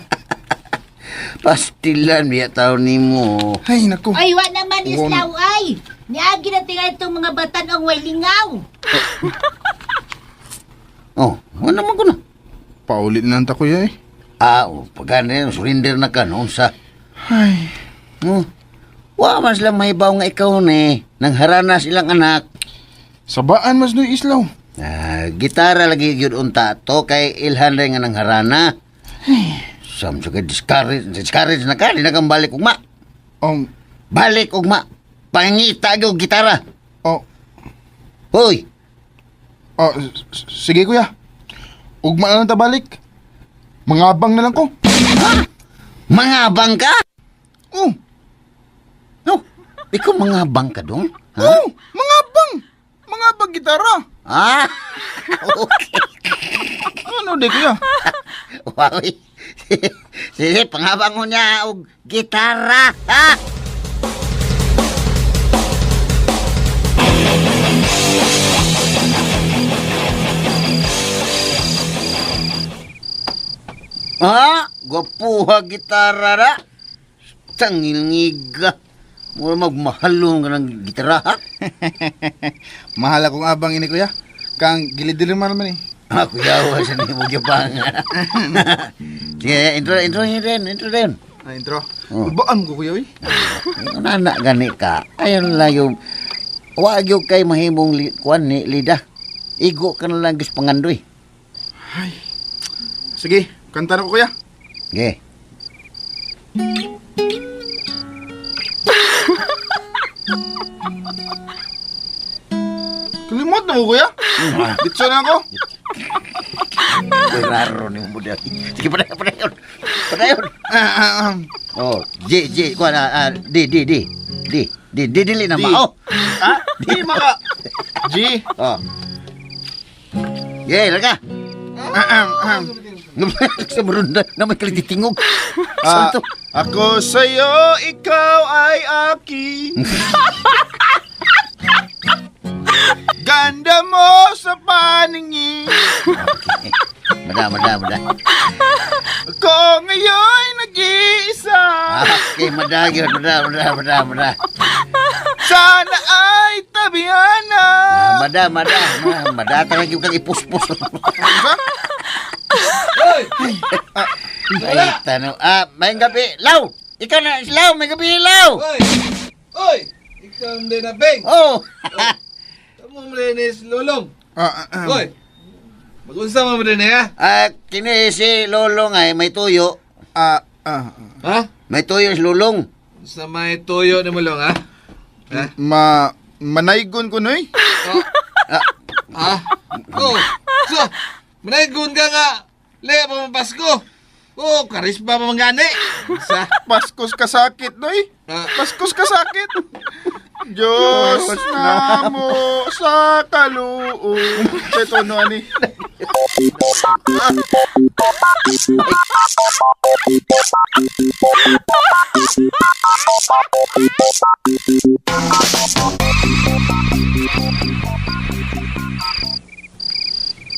[SPEAKER 3] Pastilan biya taon nimo.
[SPEAKER 6] Ay, nako.
[SPEAKER 7] Ay, wa naman
[SPEAKER 6] Won.
[SPEAKER 7] islaw ay. Niagi na tingali itong mga batan ang way lingaw.
[SPEAKER 3] Oh, wala man ko na.
[SPEAKER 6] Paulit na lang ta kuya eh.
[SPEAKER 3] Ah, oh, pagka na surrender na ka noon sa...
[SPEAKER 6] Ay.
[SPEAKER 3] Oh, wa man sila mahibaw nga ikaw ni. Nang harana silang anak.
[SPEAKER 6] Sabaan mas no islaw.
[SPEAKER 3] Ah, gitara lagi gyud unta to kay ilhan rin nga nang harana. Sam sa discourage, discourage na ka, di na kang balik ugma. Balik ugma. Pangita gyud gitara.
[SPEAKER 6] Oh,
[SPEAKER 3] Hoy,
[SPEAKER 6] oh, sige kuya. Ugma na lang ta balik. Mangabang na lang ko.
[SPEAKER 3] mangabang ka?
[SPEAKER 6] Oh,
[SPEAKER 3] No, ikaw mangabang ka dong? Ha?
[SPEAKER 6] oh, mangabang. Mangabang gitara.
[SPEAKER 3] Ah, okay.
[SPEAKER 6] Ano di kuya?
[SPEAKER 3] Wow. Sige, pangabangon niya og gitara, ha? Ha? Gwapuha gitara ra. Tangilngiga. Mura magmahalong ka ng gitara, ha?
[SPEAKER 6] Mahal akong abang ini kuya. Kang gilid man naman eh.
[SPEAKER 3] Ako yawa sa nimo gyapang. Sige, intro intro din, intro din.
[SPEAKER 6] Ah, intro.
[SPEAKER 3] Oh.
[SPEAKER 6] Baan ko kuya oy.
[SPEAKER 3] Nana gani ka. Ayon lang yung wa gyud kay mahimong li, kuan ni Lida. Igo ka na lang gis pangandoy.
[SPEAKER 6] Sige, kanta na ko kuya.
[SPEAKER 3] Sige.
[SPEAKER 6] Kalimot na ko kuya. Ditso na ako.
[SPEAKER 3] Uy, raro ni mo dali. Sige, padayon, padayon. Padayon.
[SPEAKER 6] Ah, ah, ah.
[SPEAKER 3] Oh, J, J, kuan ah, ah, D, D, D. D, D, D, dili na
[SPEAKER 6] D.
[SPEAKER 3] mao.
[SPEAKER 6] Ah, di maka. G.
[SPEAKER 3] Oh. Yeah, laga.
[SPEAKER 6] Ah, ah, ah.
[SPEAKER 3] Sa marunda na may kalititingog.
[SPEAKER 6] Ah,
[SPEAKER 3] Santo.
[SPEAKER 6] ako sa'yo, ikaw ay akin. Ganda mo sa paningin.
[SPEAKER 3] Mada, mada, mada.
[SPEAKER 6] Ako ngayon'y nag-iisa.
[SPEAKER 3] Ah, okay, mada, gyud, mada, mada, mada, mada.
[SPEAKER 6] Sana ay tabihan na.
[SPEAKER 3] Ah, mada, mada, mada, mada, talaga yung kang ipuspos. Ay, tanong. Ah, may gabi. Law! Ikaw na, Law! May gabi, Law!
[SPEAKER 8] Oy! Oy! Ikaw hindi na, Beng!
[SPEAKER 3] Oh!
[SPEAKER 8] Tamo mo rin is Lolong!
[SPEAKER 6] Ah, ah, ah.
[SPEAKER 8] Oy! Mag-unsa mo rin eh, ha?
[SPEAKER 3] Ah, kini si Lolong ay may tuyo.
[SPEAKER 6] Ah, ah, ah.
[SPEAKER 8] Ha?
[SPEAKER 3] May tuyo si Lolong.
[SPEAKER 8] Sa may tuyo ni mo long, ha? Ha?
[SPEAKER 6] Ma, manaygon ko noy.
[SPEAKER 8] Oh. Ha? Oh! So, manaygon ka nga! Lea pa Pasko! Oh, karisma pa mangani! Sa?
[SPEAKER 6] Paskos kasakit noy.
[SPEAKER 8] Ah.
[SPEAKER 6] Paskos kasakit. Diyos na mo sa kaluob. Ito no ani.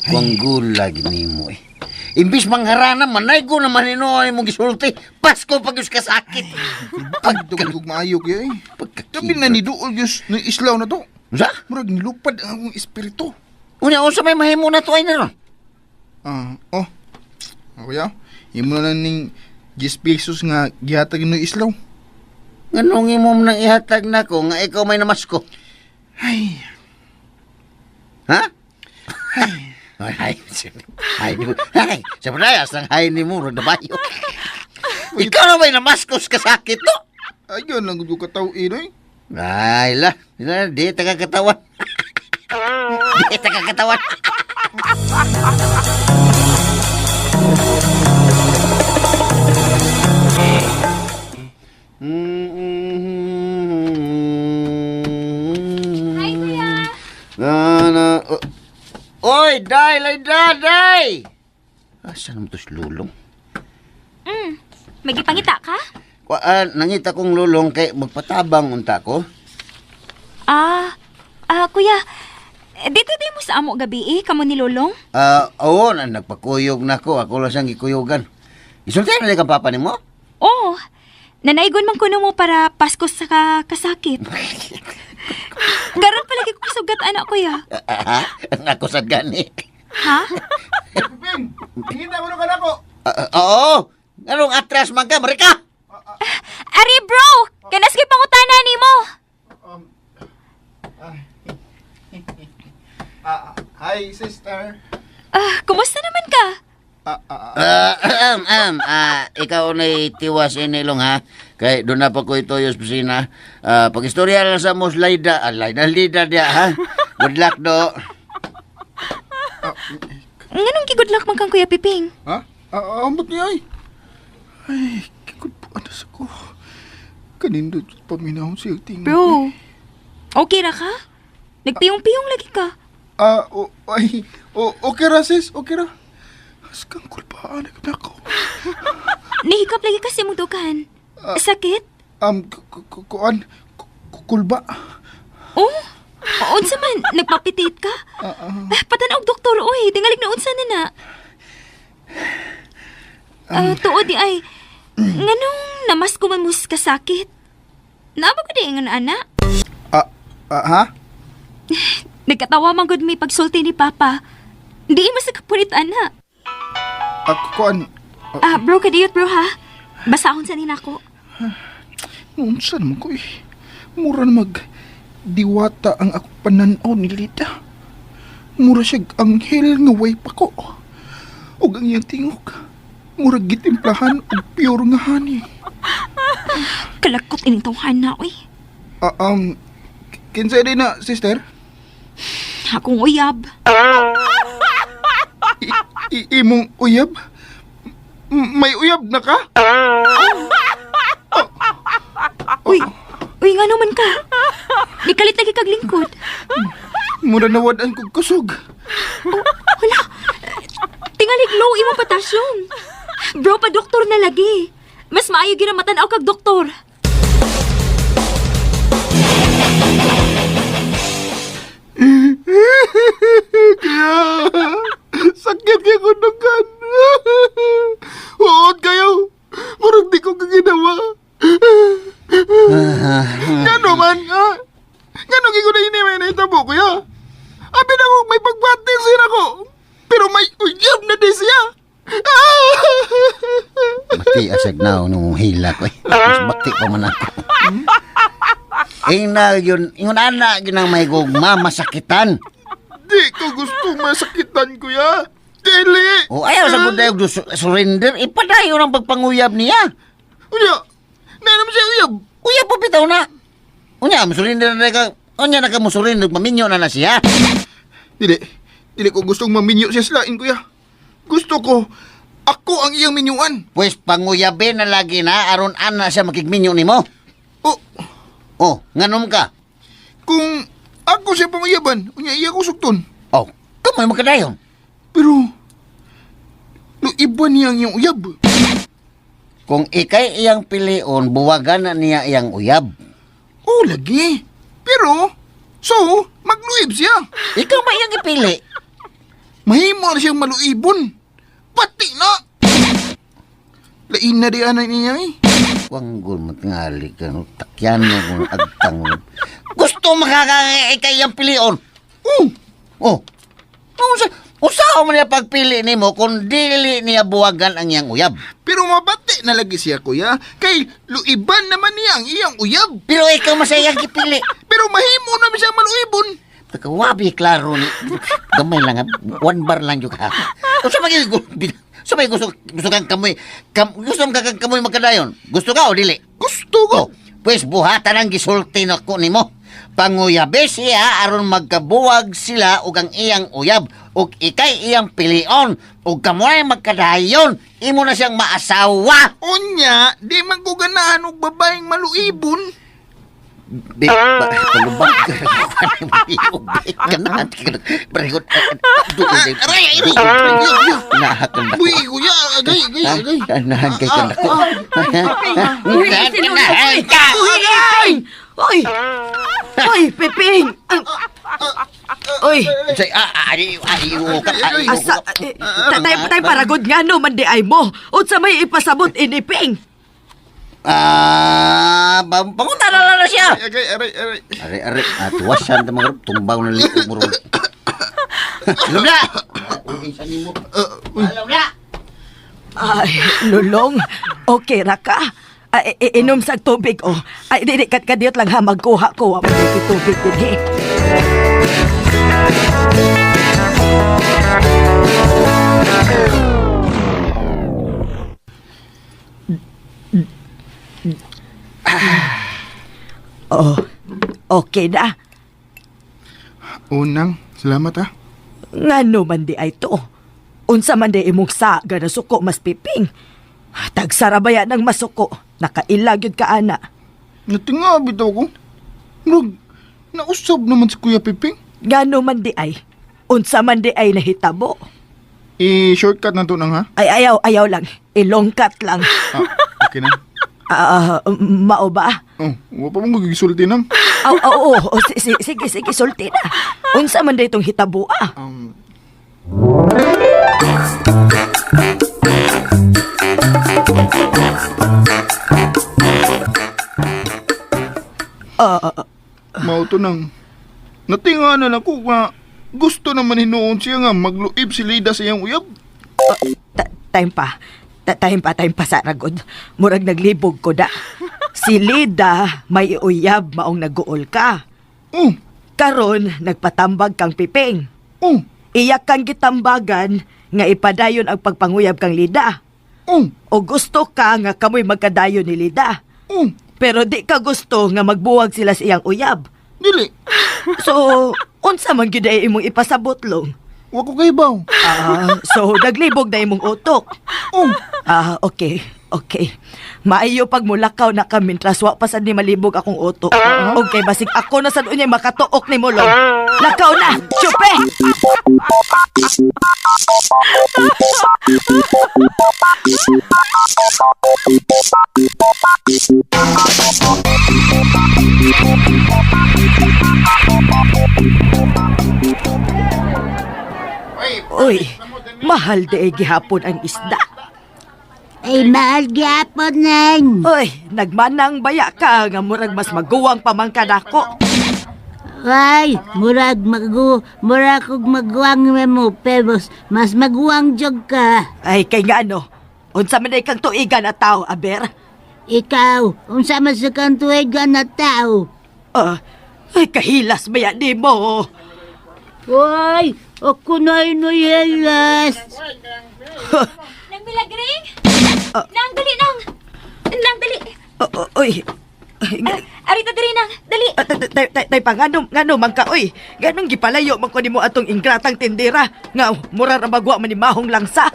[SPEAKER 3] Wanggula gini mo eh. Imbis mangharana, manay ko naman ino ay mong gisulti. Pasko pag ka sakit.
[SPEAKER 6] Pagdugdug maayo kayo eh. Gabi na ni Duol Diyos ng islaw na to.
[SPEAKER 3] Sa?
[SPEAKER 6] Murag nilupad ang akong espiritu.
[SPEAKER 3] Unya, unsa may mahimo na to ay na ron?
[SPEAKER 6] Ah, oh. Ah, kuya, imo na lang ning 10 pesos nga gihatag ng islaw.
[SPEAKER 3] Nganong imo man nang ihatag nako nga ikaw may namasko?
[SPEAKER 6] Ay,
[SPEAKER 3] Ha? Ay, ay, ay, ay, sa parehas ng hay ni mo, nabayo. Ikaw na may namaskos ka sakit to?
[SPEAKER 6] ayun lang gud ko kataw inoy.
[SPEAKER 3] Ay la, la, di taga katawan. Di taga katawan.
[SPEAKER 5] Hi, kuya.
[SPEAKER 3] Na, na, o- Oy, day, lay, da, day! Asa naman to si Lulong?
[SPEAKER 5] May gipangita ka?
[SPEAKER 3] Wa, ah, nangita kong Lulong kay magpatabang unta ko.
[SPEAKER 5] Ah, ah, kuya. eh, Dito di mo sa amo gabi eh, kamo ni Lolong.
[SPEAKER 3] Ah, oo, na, nagpakuyog na ko. Ako lang siyang gikuyugan. Isultihan na kang papa nimo?
[SPEAKER 5] Oo. Nanaigon man kuno mo para Pasko sa ka kasakit. Karon palagi ko kasugat anak kuya.
[SPEAKER 3] Ah, ang ako sad gani.
[SPEAKER 5] Ha?
[SPEAKER 6] Piping, hingin mo ka nako.
[SPEAKER 3] Ah, ah, oo. Anong atras man ka, Marika?
[SPEAKER 5] Ari bro, kanas kay pangutana nimo.
[SPEAKER 6] Ah, hi sister.
[SPEAKER 5] Ah, kumusta naman ka?
[SPEAKER 6] Ah, ah, ah.
[SPEAKER 3] Ah, ah, ikaw na tiwas inilong ha. Kay doon na pa ko ito yung opisina. Ah, pag-istorya lang sa mos Laida, ah, Laida, Lida dia ha. Good luck do.
[SPEAKER 5] Nganong gi-good luck man kang Kuya Piping?
[SPEAKER 6] Ha? Ah, ah, ambot niya ay. Ay, kikod po anas ako. Kanindot paminahon siya tingog.
[SPEAKER 5] Bro, okay ra ka? Nagpiyong-piyong lagi ka.
[SPEAKER 6] Ah, o, ay, o, okay ra sis, okay ra. Askang kulpaan na ko.
[SPEAKER 5] Nihikap lagi kasi mong dukan. Sakit?
[SPEAKER 6] Kuan, kulba.
[SPEAKER 5] Oh, unsa man, nagpapitit ka? Ah, Patan-og doktor, oy, tingalig na unsa na na. Ah, tuod di ay, nganong namas ko man mus kasakit? Naaba ko di ingon ana?
[SPEAKER 6] Ah, ah, ha?
[SPEAKER 5] Nagkatawa man gud mi pagsulti ni Papa. Di mo sa kapulit ana.
[SPEAKER 6] Ah, kuan,
[SPEAKER 5] Ah, bro, kadiyot bro ha. Basahon sa nina ko.
[SPEAKER 6] unsa naman ko eh. Mura na mag diwata ang ako pananaw ni Lita. Mura siya anghel nga way pa ko. Ug ang iyang tingog. Mura gitimplahan og pure nga honey.
[SPEAKER 5] Kalakot ining tawhan na, oy.
[SPEAKER 6] Ah, kinsa din na, sister?
[SPEAKER 5] Akong uyab.
[SPEAKER 6] Imong uyab? May uyab na ka?
[SPEAKER 5] Uy, uy nga naman ka. Nikalit lagi kag lingkod.
[SPEAKER 6] Mura na wad-an kog kusog.
[SPEAKER 5] Wala. Tingalig low imong potassium. Bro, pa doktor na lagi. Mas maayo gyud ang matan-aw kag doktor.
[SPEAKER 6] Kaya, sakit kaya ko dugan. Huot kayo. Murag di ko kaginawa. Ngano man, ha? Ngano gi ko na ini may nahitabo, kuya? Abi na ko, may pagbati siya ako. Pero may uyab na di siya. Ah!
[SPEAKER 3] Mati asag na nung hila ko eh. Mas bati pa man ako. Ingna yun, ingon ana ginang may gugma masakitan.
[SPEAKER 6] Di ko gusto masakitan, kuya. Dili.
[SPEAKER 3] O ayaw sa gud dayog surrender, ipadayon ang pagpanguyab niya.
[SPEAKER 6] Unya, na naman siya uyab.
[SPEAKER 3] Uyab po bitaw na. Unya, musurrender na ka. Unya na ka musurrender, maminyo na na siya.
[SPEAKER 6] Dili. Dili ko gustong maminyo siya sa lain, kuya. Gusto ko, ako ang iyang minyuan.
[SPEAKER 3] Pwes panguyabin na lagi na aron ana siya makigminyo nimo.
[SPEAKER 6] Oh,
[SPEAKER 3] Oh, nganom ka.
[SPEAKER 6] kung ako siya panguyaban, unya iya ko sukton.
[SPEAKER 3] Oh, kamoy makadayon.
[SPEAKER 6] Pero, luiban niya ang iyang uyab.
[SPEAKER 3] Kung ikay iyang pilion, buwagan na niya iyang uyab.
[SPEAKER 6] Oh, lagi. Pero, so, magluib siya.
[SPEAKER 3] Ikaw ba iyang ipili?
[SPEAKER 6] Mahimo na siyang maluibon. Pati na! Lain na di anay niya eh.
[SPEAKER 3] Wanggol matingali ka, no? Takyan mo kung agtang. Gusto makaka ikay iyang pilion.
[SPEAKER 6] Oh,
[SPEAKER 3] Oh. Unsa usaha man niya pagpili nimo kung dili niya buwagan ang iyang uyab.
[SPEAKER 6] pero mabati na lagi siya, kuya. Kay luiban naman niya ang iyang uyab.
[SPEAKER 3] Pero ikaw masayang gipili.
[SPEAKER 6] Pero mahimo na siya maluibon.
[SPEAKER 3] Taka wabi klaro ni. Gamay lang ha. One bar lang yung ha. Unsa man gyud Unsa may gusto gusto kang kamoy kam, gusto mo kang kamoy magkadayon. Gusto ka o dili?
[SPEAKER 6] Gusto ko.
[SPEAKER 3] Oh, pues buhatan ang gisulti nako nimo. Panguyabe siya aron magkabuwag sila ug ang iyang uyab ug ikay iyang pilion ug kamoy magkadayon imo na siyang maasawa.
[SPEAKER 6] Unya, di man ko ganahan og babaeng maluibon.
[SPEAKER 3] Di ba palubag ka ganahan ka barigot
[SPEAKER 6] Aray, aray, aray.
[SPEAKER 3] Nahakan na
[SPEAKER 6] Uy, kuya, agay, agay, agay.
[SPEAKER 3] Ganahan kay kanako.
[SPEAKER 4] Uy,
[SPEAKER 3] Ganahan ka.
[SPEAKER 4] Uy! Uy! Uy, Piping! Uy!
[SPEAKER 3] Say, ah, ay, ay, ay,
[SPEAKER 4] Asa, eh, tatay, tatay, paragod nga no, man di ay mo. Unsa may ipasabot iniping.
[SPEAKER 3] Ah, pangunta na lang na siya.
[SPEAKER 6] Agay, aray, aray.
[SPEAKER 3] Are, are, at wasan ta mga tumbaw na liog mo ron. Alam na! Alam na!
[SPEAKER 4] Ay, lulong. Okay ra ka. Ay, inom sa tubig, oh. Ay, dili, kadiyot lang ha, magkuha ko. Wa man di tubig dinhi. Oh, okay na.
[SPEAKER 6] Unang, salamat ah.
[SPEAKER 4] Ngano man di ay to. Unsa man di imong saga na suko mas piping. Tagsarabaya ng masuko. Nakaila gyud ka ana.
[SPEAKER 6] Natinga bitaw ko. Murag, nausab naman si Kuya Piping.
[SPEAKER 4] Ngano man di ay. Unsa man di ay nahitabo.
[SPEAKER 6] I-shortcut na to nang ha?
[SPEAKER 4] Ay, ayaw, ayaw lang. Ilongkat lang.
[SPEAKER 6] Ah, okay na.
[SPEAKER 4] Ah, mao ba?
[SPEAKER 6] Oh, wa pa mong gisulti nang.
[SPEAKER 4] Aw, aw, oo. Oh, sige, sige, sulti na. Unsa man day itong hitabo ah.
[SPEAKER 6] Mao to nang. Natinga na lang ko nga gusto naman hinuon siya nga magluib si Lida sa iyang uyab.
[SPEAKER 4] Time pa. Time pa, time pa sa ragod. Murag naglibog ko da. Si Lida may uyab maong naguol ka.
[SPEAKER 6] Oh,
[SPEAKER 4] Karon nagpatambag kang Piping.
[SPEAKER 6] oh,
[SPEAKER 4] Iyak kang gitambagan nga ipadayon ang pagpanguyab kang Lida.
[SPEAKER 6] oh,
[SPEAKER 4] O gusto ka nga kamoy magkadayon ni Lida.
[SPEAKER 6] oh.
[SPEAKER 4] Pero di ka gusto nga magbuwag sila sa iyang uyab.
[SPEAKER 6] Dili,
[SPEAKER 4] So, unsa man gyud ay imong ipasabot long?
[SPEAKER 6] wa ko kahibaw.
[SPEAKER 4] Ah, so naglibog na imong utok.
[SPEAKER 6] Oh,
[SPEAKER 4] Ah, okay. Okay. Maayo pag mulakaw na ka mintras wa pa sad ni malibog akong utok. Okay, basig ako na sad unyay makatuok ni mo long. Lakaw na, chupe. Uy, mahal di ay gihapon ang isda.
[SPEAKER 7] Ay, mahal gyapon nang.
[SPEAKER 4] Uy, nagmanang baya ka nga murag mas maguwang pamangka nako.
[SPEAKER 7] Ay, murag magu, murag kog maguwang mo, pero mas maguwang jog ka.
[SPEAKER 4] Ay, kay nga ano, unsa man ay kang tuigan na tao, aber?
[SPEAKER 7] Ikaw, unsa man sa kang tuwigan na tao.
[SPEAKER 4] Ah, ay, kahilas baya di mo.
[SPEAKER 7] Hoy, ako na inuyelas.
[SPEAKER 5] Nang milagring? Nang, dali nang! Nang, dali!
[SPEAKER 4] Uy, ay,
[SPEAKER 5] Arita, dali nang! Dali!
[SPEAKER 4] ah, tay, tay, tay, tay pa, ngano, ngano man ka, uy. Ganong gipalayo man ko nimo atong ingratang tindera. Nga, mura ra magwa man ni mahong langsa.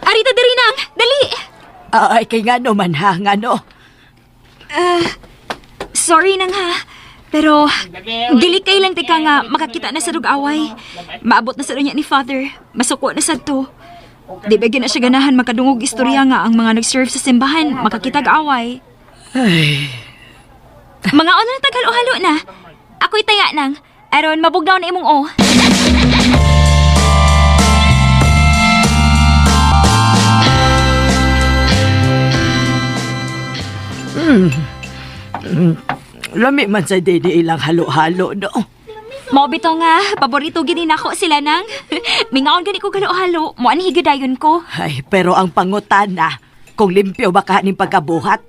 [SPEAKER 5] Arita, dali nang! Dali!
[SPEAKER 4] Ah, ay, kay ngano man ha, ngano.
[SPEAKER 5] Sorry nang ha. Pero, dili kay lang tika nga makakita na sa dug-away. Maabot na sa niya ni Father. Masuko na sad to. Di ba na siya ganahan makadungog istorya nga ang mga nag-serve sa simbahan makakitag away. Mga ono na taghalo-halo na. Ako'y taya nang. Aron, mabugnaw na imong o.
[SPEAKER 4] Lami man sa dini ilang halo-halo, no?
[SPEAKER 5] Mao bitaw nga, paborito gini nako sila nang. Mingaon gani ko halo-halo, mo ani higidayon ko.
[SPEAKER 4] Ay, pero ang pangutana, kung limpyo ba ka ning pagkabuhat?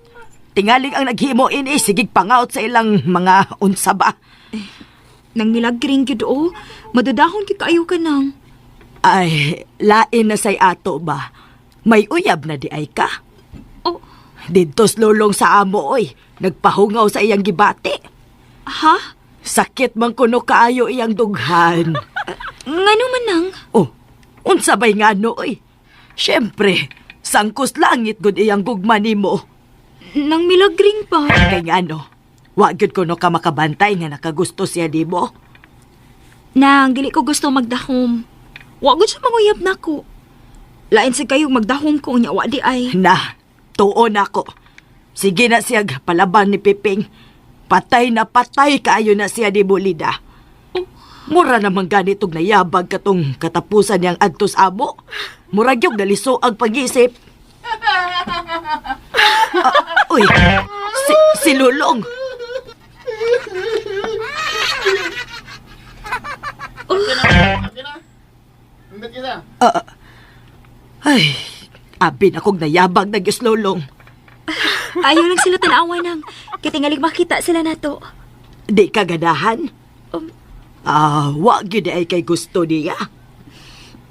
[SPEAKER 4] Tingaling ang naghimo ini, sigig pangaot sa ilang mga unsa ba?
[SPEAKER 5] Nang milagring gyud o, madudahon gyud kaayo ka nang.
[SPEAKER 4] Ay, lain na say ato ba? May uyab na di ay ka.
[SPEAKER 5] Oh,
[SPEAKER 4] Didtos lulong sa amo, oy. Nagpahungaw sa iyang gibati.
[SPEAKER 5] ha?
[SPEAKER 4] Sakit man kuno kaayo iyang dughan.
[SPEAKER 5] Ngano man nang?
[SPEAKER 4] Oh, unsa bay ngano, oy? Siyempre, sangkos langit gud iyang gugma nimo.
[SPEAKER 5] Nang milagring pa.
[SPEAKER 4] Kay ngano, wa gyud kuno ka makabantay nga nakagusto siya nimo.
[SPEAKER 5] Nang, dili ko gusto magdahom. Wa gud siya manguyab nako. Lain sa kayo magdahom ko unya wa di ay.
[SPEAKER 4] Na, tuon ako. Sige na siya palaban ni Piping. Patay na patay kaayo na siya ni Bulida. Mura naman ganitong nayabag katong katapusan niyang adtos amo. Mura gyud naliso ang pag-isip. Ah, uy, si Lulong. Ah, ay, abi na kong nayabag na gyud Lulong.
[SPEAKER 5] Ayaw lang sila tanawa nang. Kitingalig makita sila nato.
[SPEAKER 4] Di ka ganahan? Ah, wa gyud ay kay gusto niya.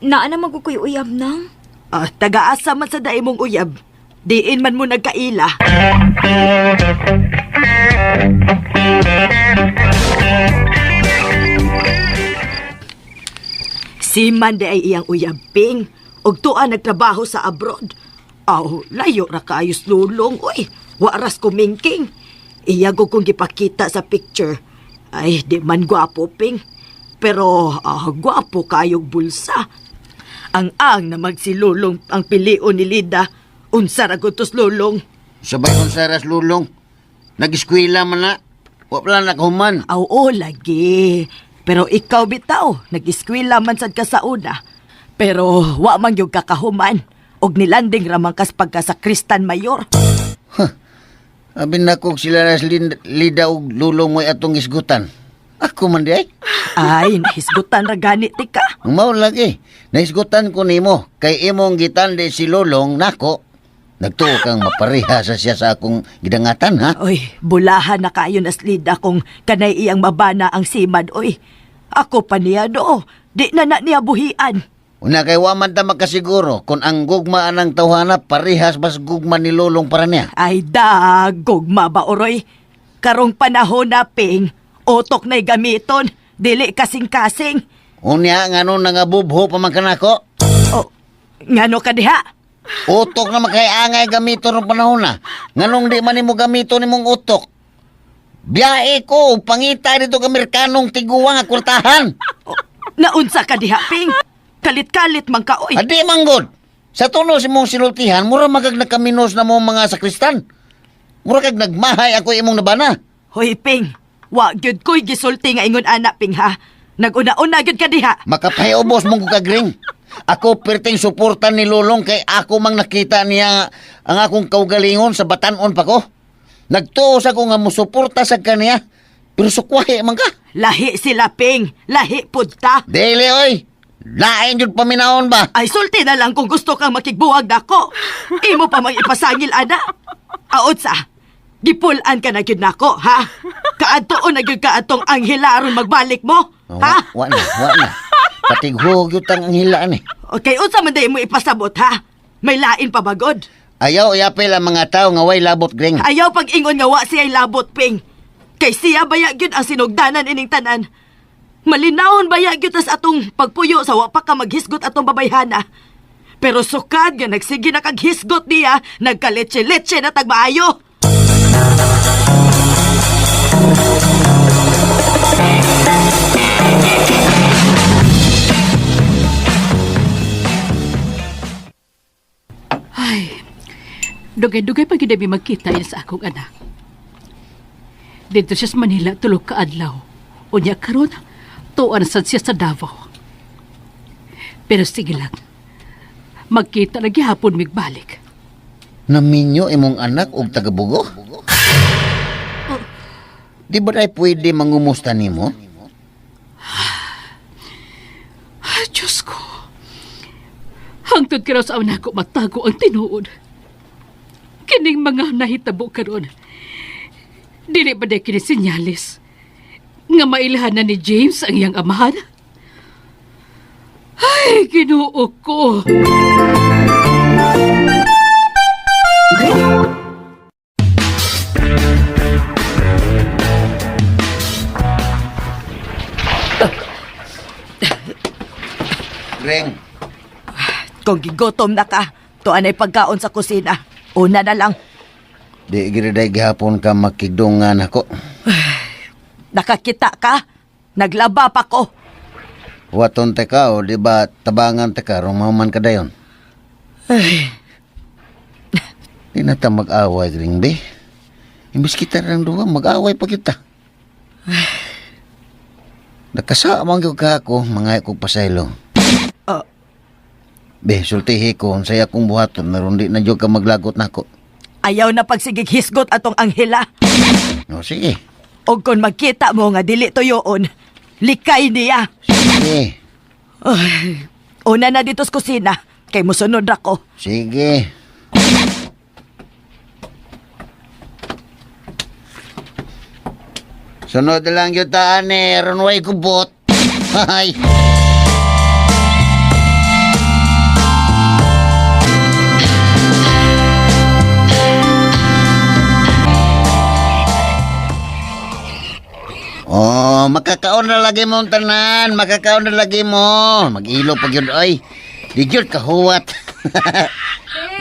[SPEAKER 5] Naa na magukoy uyab nang.
[SPEAKER 4] Ah, tagaasa man sa daimong uyab. Diin man mo nagkaila. Si man di ay iyang uyab, Ping. Og tuan nagtrabaho sa abroad. Aw, layo ra kaayos lulong, uy. Wa ras kumingking. Iya ko kong gipakita sa picture. Ay, di man gwapo, Ping. Pero, gwapo kayog bulsa. Ang na magsilulong ang pilion ni Lida. Unsa ra gud tos lulong.
[SPEAKER 3] Sabay unsa ras lulong. Nag-eskwela man na. Wa pa lang nakahuman.
[SPEAKER 4] Aw, oo, lagi. Pero ikaw bitaw, nag-eskwela man sad ka sa una. Pero wa man gyud kakahuman. Og nilanding ra man kas pagka sa Kristan Mayor.
[SPEAKER 3] Abi na kog sila ras Lida og lulong mo'y atong isgutan. Ako man di ay.
[SPEAKER 4] Ay, nahisgutan ra gani ti ka.
[SPEAKER 3] Mao lagi. Nahisgutan ko nimo kay imong gitandi si lulong nako. Nagtuo kang mapareha sa siya sa akong gidangatan ha.
[SPEAKER 4] Oy, bulahan na kayo na slida kung kanay iyang mabana ang simad, oy. Ako pa niya do, di na na niya buhian.
[SPEAKER 3] Una kay wa man ta makasiguro kung ang gugma anang tawhana parehas bas gugma ni lulong para niya.
[SPEAKER 4] Ay da, gugma ba oroy? Karong panahon na ping, utok na'y gamiton, dili kasing-kasing.
[SPEAKER 3] Unya ngano nangabubho pa man kanako.
[SPEAKER 4] Oh, ngano ka diha?
[SPEAKER 3] Utok na makay angay gamito rong panahon na. Nganong di man nimo gamito nimong utok. Biyahe ko, pangita dito ka Amerikanong tiguang nga kwartahan.
[SPEAKER 4] Oh, naunsa ka diha, ping? Kalit-kalit man ka, oy.
[SPEAKER 3] Adi manggod. Sa tuno si mong sinultihan, mura magag nagkaminos na mo mga sakristan. Mura kag nagmahay ako imong nabana.
[SPEAKER 4] Hoy, ping, wa gyud ko'y gisulti nga ingon ana, ping ha. Naguna-una gyud ka diha.
[SPEAKER 3] Makapahiubos mong kagring. Ako perting suporta ni Lulong kay ako mang nakita niya ang akong kaugalingon sa batanon pa ko. Nagtuo sa ko nga musuporta sa kaniya. Pero sukwahi man ka.
[SPEAKER 4] Lahi sila, ping. Lahi pud ta.
[SPEAKER 3] Dili oy. Lain jud paminahon ba?
[SPEAKER 4] Ay, sulti na lang kung gusto kang makigbuwag nako. Imo pa mang ipasangil, ana. Aot sa, gipulan ka na gyud nako, ha? Kaadtoon na gyud ka atong Anghela aron magbalik mo,
[SPEAKER 3] Oh,
[SPEAKER 4] ha?
[SPEAKER 3] Wa, wa na, wa na. Patighog yun ang hilaan eh.
[SPEAKER 4] Okay, unsa man day mo ipasabot, ha? May lain pa bagod.
[SPEAKER 3] Ayaw iapil ang mga tao nga way labot gring.
[SPEAKER 4] Ayaw pag-ingon nga wa siya'y labot, ping. Kay siya baya gyud ang sinugdanan ining tanan. Malinawon baya gyud tas atong pagpuyo sa wa pa ka maghisgot atong babayhana. Pero sukad nga nagsige na kag hisgot niya, nagkaletse-letse na tagmaayo.
[SPEAKER 2] Ay, dugay-dugay pa gid mi magkita yan sa akong anak. Dito siya sa Manila tulog ka adlaw. Unya karon, tuan sad siya sa Davao. Pero sige lang. Magkita na gihapon migbalik.
[SPEAKER 3] Naminyo imong anak og tagabugo? Di ba ay pwede mangumusta nimo?
[SPEAKER 2] Ay, Diyos ko. Hangtod ka raw sa anak ko matago ang tinuod. Kining mga nahitabo karon. Dili ba day kini sinyalis? Nga mailhan na ni James ang iyang amahan? Ay, Ginoo ko.
[SPEAKER 3] Greng,
[SPEAKER 4] Kung gigotom na ka, tuan ay pagkaon sa kusina. Una na lang,
[SPEAKER 3] di giriday gihapon ka makigdungan ako.
[SPEAKER 4] nakakita ka, naglaba pa ko.
[SPEAKER 3] Waton te ka o di ba tabangan te ka rumaman ka dayon.
[SPEAKER 4] Ay,
[SPEAKER 3] Di na ta mag-away, Greng be. Imbis kita lang duha, mag-away pa kita. Nakasaamang gyud ka ako, mga kog pasaylo.
[SPEAKER 4] Oh.
[SPEAKER 3] Be, sultihi ko, unsay akong buhaton, naron di na jud ka maglagot nako.
[SPEAKER 4] Ayaw na pagsigig hisgot atong Anghela.
[SPEAKER 3] O sige,
[SPEAKER 4] O kung magkita mo nga dili tuyoon, likay niya.
[SPEAKER 3] sige,
[SPEAKER 4] Ay, una na dito sa kusina, kay musunod ako.
[SPEAKER 3] sige. Sunod na lang yung taan eh, runway kubot. Hay. Oh, makakaon na lagi mo ang tanan, makakaon na lagi mo. Mag-ilo pag yun, oy. Di jud kahuwat.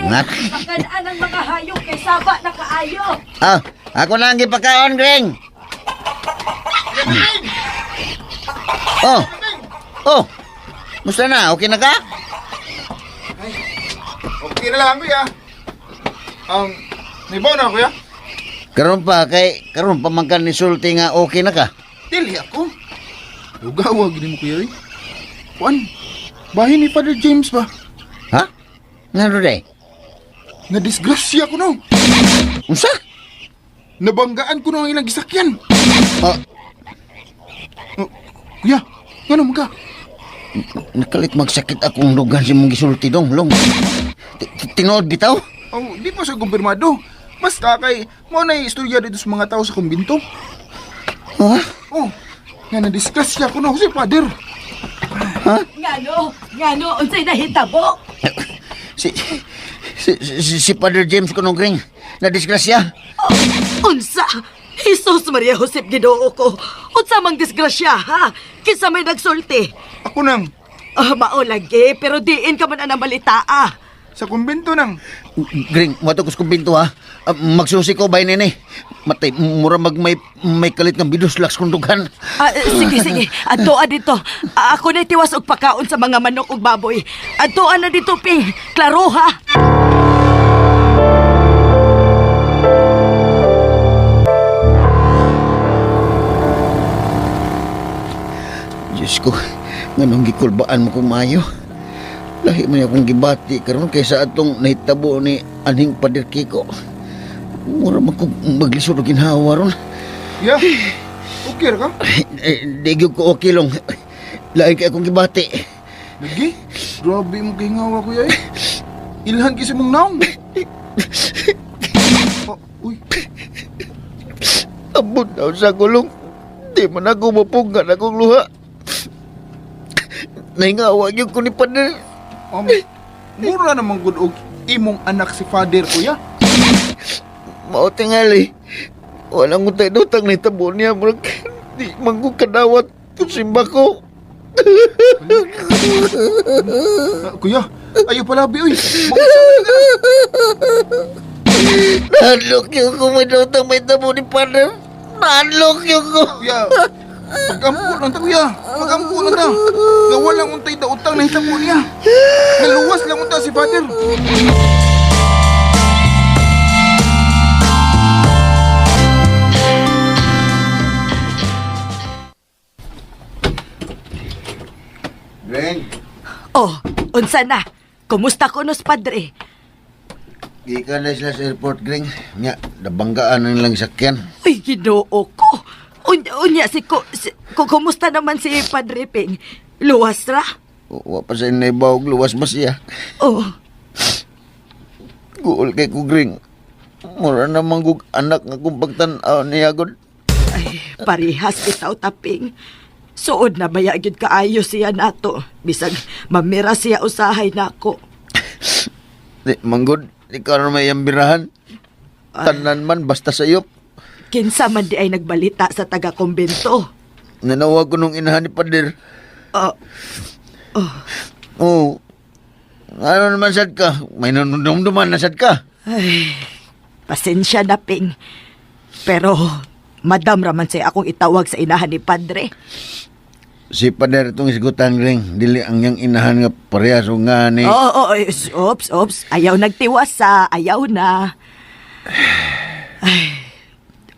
[SPEAKER 3] Nga.
[SPEAKER 4] Pagkanaan ang mga hayop kay saba na kaayo.
[SPEAKER 3] Ah, ako na ang gipakaon, Greng. Oh. Oh. Musta na? Okay na ka?
[SPEAKER 6] Okay na lang, kuya. Naibaw na, kuya.
[SPEAKER 3] Karon pa kay karon pa man ka nisulti nga okay na ka.
[SPEAKER 6] Dili ako. Lugawa, gini mo, kuya, eh. Kuan, bahin ni Father James ba?
[SPEAKER 3] Ha? Ngano day?
[SPEAKER 6] Nadisgrasya ko no.
[SPEAKER 3] Unsa?
[SPEAKER 6] Nabanggaan ko no ang ilang gisakyan.
[SPEAKER 3] Oh,
[SPEAKER 6] Oh, kuya, ngano man ka?
[SPEAKER 3] nakalit magsakit akong dugan si mong gisulti dong, long. Tinuod bitaw?
[SPEAKER 6] Oh, di pa siya kumpirmado. Basta kay mo na istorya dito sa mga tao sa kumbinto.
[SPEAKER 3] Ha?
[SPEAKER 6] Oh, nga nadisgrasya ko no si Father.
[SPEAKER 4] Ngano? Ngano? Unsay nahitabo?
[SPEAKER 3] Si si si, si Father James kuno gring na disgrasya.
[SPEAKER 4] Unsa? Jesus Maria Josep Ginoo ko. Unsa mang disgrasya ha? Kinsa may nagsulti?
[SPEAKER 6] Ako nang
[SPEAKER 4] Ah, mao lagi, pero diin ka man anang balita ah.
[SPEAKER 6] sa kumbinto nang.
[SPEAKER 3] Gring, mo ko sa kumbinto ha. Ah, magsusi ko bay nene. Matay mura mag may kalit ng biduslaks kung dughan.
[SPEAKER 4] Ah, sige, sige. Adtoa dito. Ah, ako na tiwas og pakaon sa mga manok ug baboy. Adtoa na dito, Ping. Klaro ha.
[SPEAKER 3] Diyos ko, nganong gikulbaan mo kong maayo. Lahi man akong gibati karon kaysa atong nahitabo ni anhing Pader Kiko. Mura man kong maglisod og ginhawa ron.
[SPEAKER 6] Kuya, okay ra ka?
[SPEAKER 3] Eh, di gyud ko okay long. Lahi kay akong gibati.
[SPEAKER 6] Lagi, grabe mo kay ngawa kuya eh. Ilhan kasi mong naong. Oh, uy,
[SPEAKER 3] Abot daw sa gulong. Di man ako mapunggan akong luha. Nahingawa gyud ko ni Pader.
[SPEAKER 6] um, mura naman gud og imong anak si Father kuya.
[SPEAKER 3] Mao tingali. Walang utay dutang nahitabo niya. Murag di man ko kadawat kung simba ko.
[SPEAKER 6] Ah, kuya, ayo palabi uy. Mausap ka na.
[SPEAKER 3] Nahadlok yun ko may dutang may tabo ni Pader. Nahadlok yun ko.
[SPEAKER 6] Kuya, pagampo lang ta kuya. Pagampo lang ta. Nga walang untay dautang nahitabo niya. Naluwas lang unta si Father.
[SPEAKER 3] Greg,
[SPEAKER 4] Oh, unsa na? Kumusta ko nos padre?
[SPEAKER 3] gikan na sila sa airport, Greg. Nya, nabanggaan na nilang sakyan.
[SPEAKER 4] Uy, Ginoo ko. Unya si ko, si, kumusta naman si Padre Ping? Luwas ra?
[SPEAKER 3] Wa pa sa inaibaw, luwas ba siya?
[SPEAKER 4] Oh,
[SPEAKER 3] Guol kay ko, Greg. Mura namang gug anak nga kung pagtan-aw niya, God.
[SPEAKER 4] ay, parehas bitaw taping. Suod na baya gyud kaayo siya nato. Bisag mamira siya usahay nako.
[SPEAKER 3] Di, manggod, di ka na may ambirahan. Tanan man, basta sayop.
[SPEAKER 4] Kinsa man di ay nagbalita sa taga-kumbento.
[SPEAKER 3] Nanawag ko nung inahan ni Pader.
[SPEAKER 4] Oh,
[SPEAKER 3] Oo. Ano naman sad ka? May nanunumduman na sad ka.
[SPEAKER 4] ay, pasensya na Ping. Pero madam raman siya akong itawag sa inahan ni Padre.
[SPEAKER 3] Si Pader itong isgutan ring. Dili ang yang inahan nga parehas o nga ni.
[SPEAKER 4] Oo, oh, oops, oops. Ayaw nagtiwas sa, ayaw na. Ay,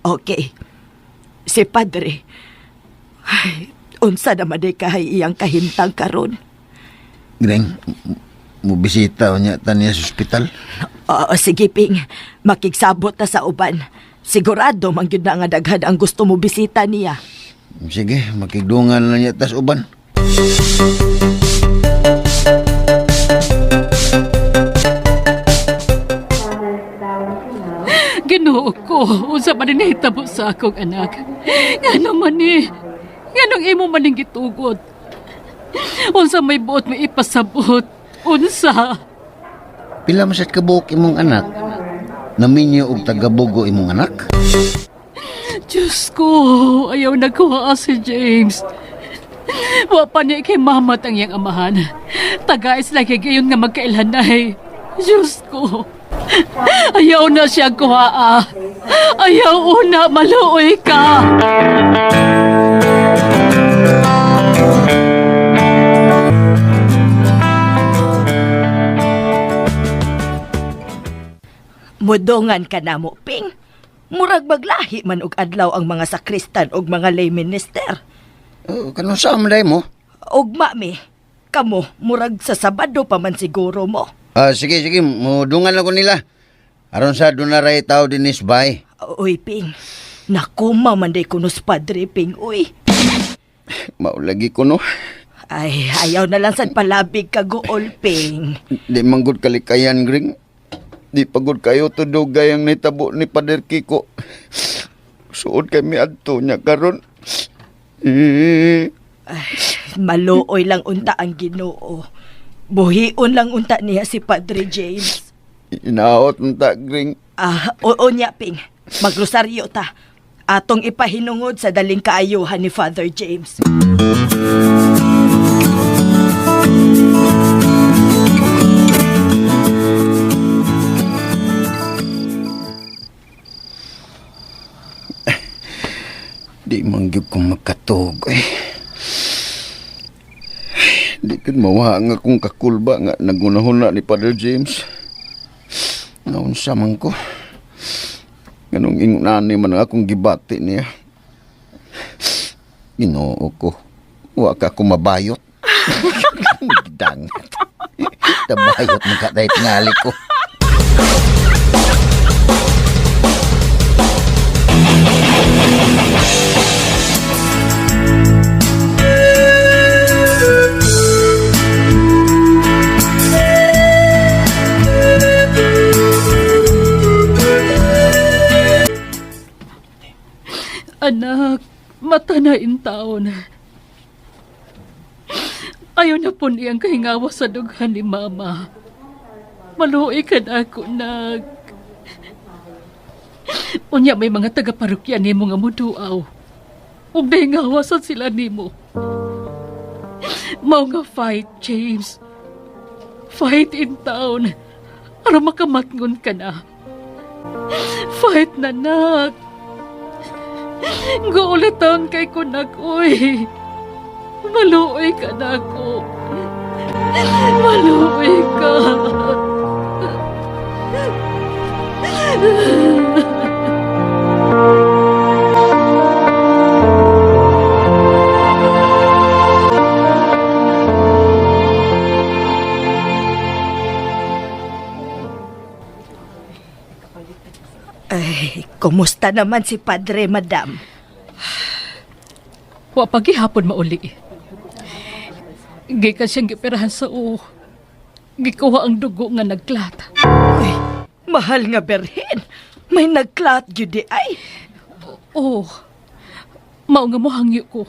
[SPEAKER 4] okay. Si Padre, ay, unsa naman di kahay iyang kahimtang karon.
[SPEAKER 3] Gring, mubisita o niya taniya sa ospital.
[SPEAKER 4] Oo, sige, Ping. Makigsabot na sa uban. Sigurado, man gyud na nga daghan ang gusto mo bisita niya.
[SPEAKER 3] Sige, makigdungan na niya tas uban.
[SPEAKER 2] Ginoo ko, unsa man ni nahitabo sa akong anak. Ngano man ni? Nganong imo man ning gitugot? Unsa may buot may ipasabot? Unsa?
[SPEAKER 3] Pila man sad kabuok imong anak? Naminyo og tagabugo imong anak?
[SPEAKER 2] Diyos ko, ayaw nagkuha si James. Wa pa niya kay mamat ang iyang amahan. Tagais lagi gayon nga magkailhanay. Diyos ko. Ayaw na siya kuhaa. Ayaw una, maluoy ka.
[SPEAKER 4] Mudungan ka na mo, Ping. Murag maglahi man og adlaw ang mga sakristan og mga lay minister.
[SPEAKER 3] Oh, kanang sa man mo?
[SPEAKER 4] Ugma mi, kamo murag sa Sabado pa man siguro mo.
[SPEAKER 3] Ah, sige, sige, mudungan lang ko nila. Aron sa doon na ray tao dinis bay.
[SPEAKER 4] Uy, Ping. Naku, mamanday ko nos Padre, Ping. Uy.
[SPEAKER 3] Maulagi ko no.
[SPEAKER 4] Ay, ayaw na lang sad palabig ka gool, Ping.
[SPEAKER 3] Di manggod kalikayan, Gring. Di pagod kayo to dugay ang nitabo ni Pader Kiko. Suod kami adto niya karon. Eh,
[SPEAKER 4] Maluoy lang unta ang Ginoo. Buhion lang unta niya si Padre James.
[SPEAKER 3] Inaot unta, Gring.
[SPEAKER 4] Ah, oo niya, Ping. Magrosaryo ta. Atong ipahinungod sa daling kaayuhan ni Father James.
[SPEAKER 3] Di man gyud ko makatug eh. Di ko mawa nga akong kakulba nga nagunahuna ni Father James. Naunsa man ko. Ganong ingunani man ang akong gibati niya. Ginoo ko. Wa ka ko mabayot. Dangat. Tabayot man ka dahit ngali ko.
[SPEAKER 2] Anak, mata na in taon. Ayaw na po niyang kahingawa sa dughan ni Mama. Maluoy ka na ako, nag. Unya may mga taga-parokya nimo nga muduaw. Ug nahingawasan sila nimo. Mao nga fight, James. Fight in town. Aron makamatngon ka na. Fight na, nak. Guulitan kay kunak, uy. Maluoy ka na ako. Maluoy ka.
[SPEAKER 4] Ay, kumusta naman si Padre, Madam?
[SPEAKER 2] Wa pagihapon mauli. Gikan siyang gipirahan sa uo. Gikuha ang dugo nga nagklat.
[SPEAKER 4] Uy, mahal nga berhen. May nagklat gyud di ay.
[SPEAKER 2] Oo. Mao nga mohangyo ko.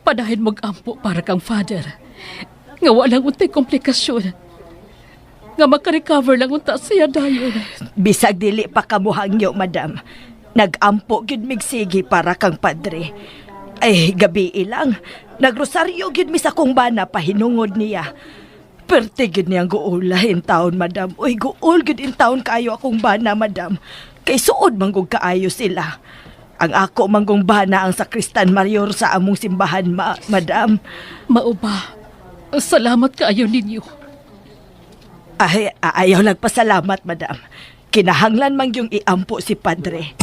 [SPEAKER 2] Padahin mag-ampo para kang father. Nga walang untay komplikasyon. Nga makarecover lang unta siya dayon.
[SPEAKER 4] Bisag dili pa kamuhangyo, madam. Nagampo gyud migsigi para kang padre. Ay, gabi ilang. Nagrosaryo gyud mi sa kong bana pahinungod niya. Perte gyud niyang guula in taon, madam. Uy, guol gyud in taon kaayo akong bana, madam. Kay suod manggug kaayo sila. Ang ako manggong bana ang sakristan mayor sa among simbahan, madam.
[SPEAKER 2] Mao ba? Salamat kaayo ninyo.
[SPEAKER 4] Ay, ayaw nagpasalamat, madam. Kinahanglan mang yung iampo si padre.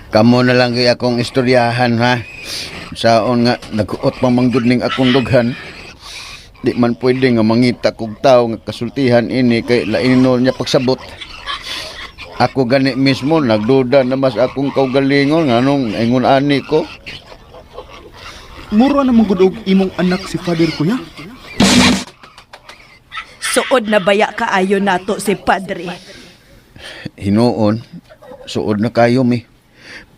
[SPEAKER 3] Kamo na lang kay akong istoryahan ha. Saon nga nagkuot pa man gyud ning akong dughan. Di man pwede nga mangita kog tawo nga kasultihan ini kay lainon niya pagsabot. Ako gani mismo nagduda na mas akong kaugalingon nganong ingon ani ko.
[SPEAKER 6] Mura na gud og imong anak si Father kuya.
[SPEAKER 4] Suod na baya kaayo nato si padre.
[SPEAKER 3] Hinuon, suod na kayo mi.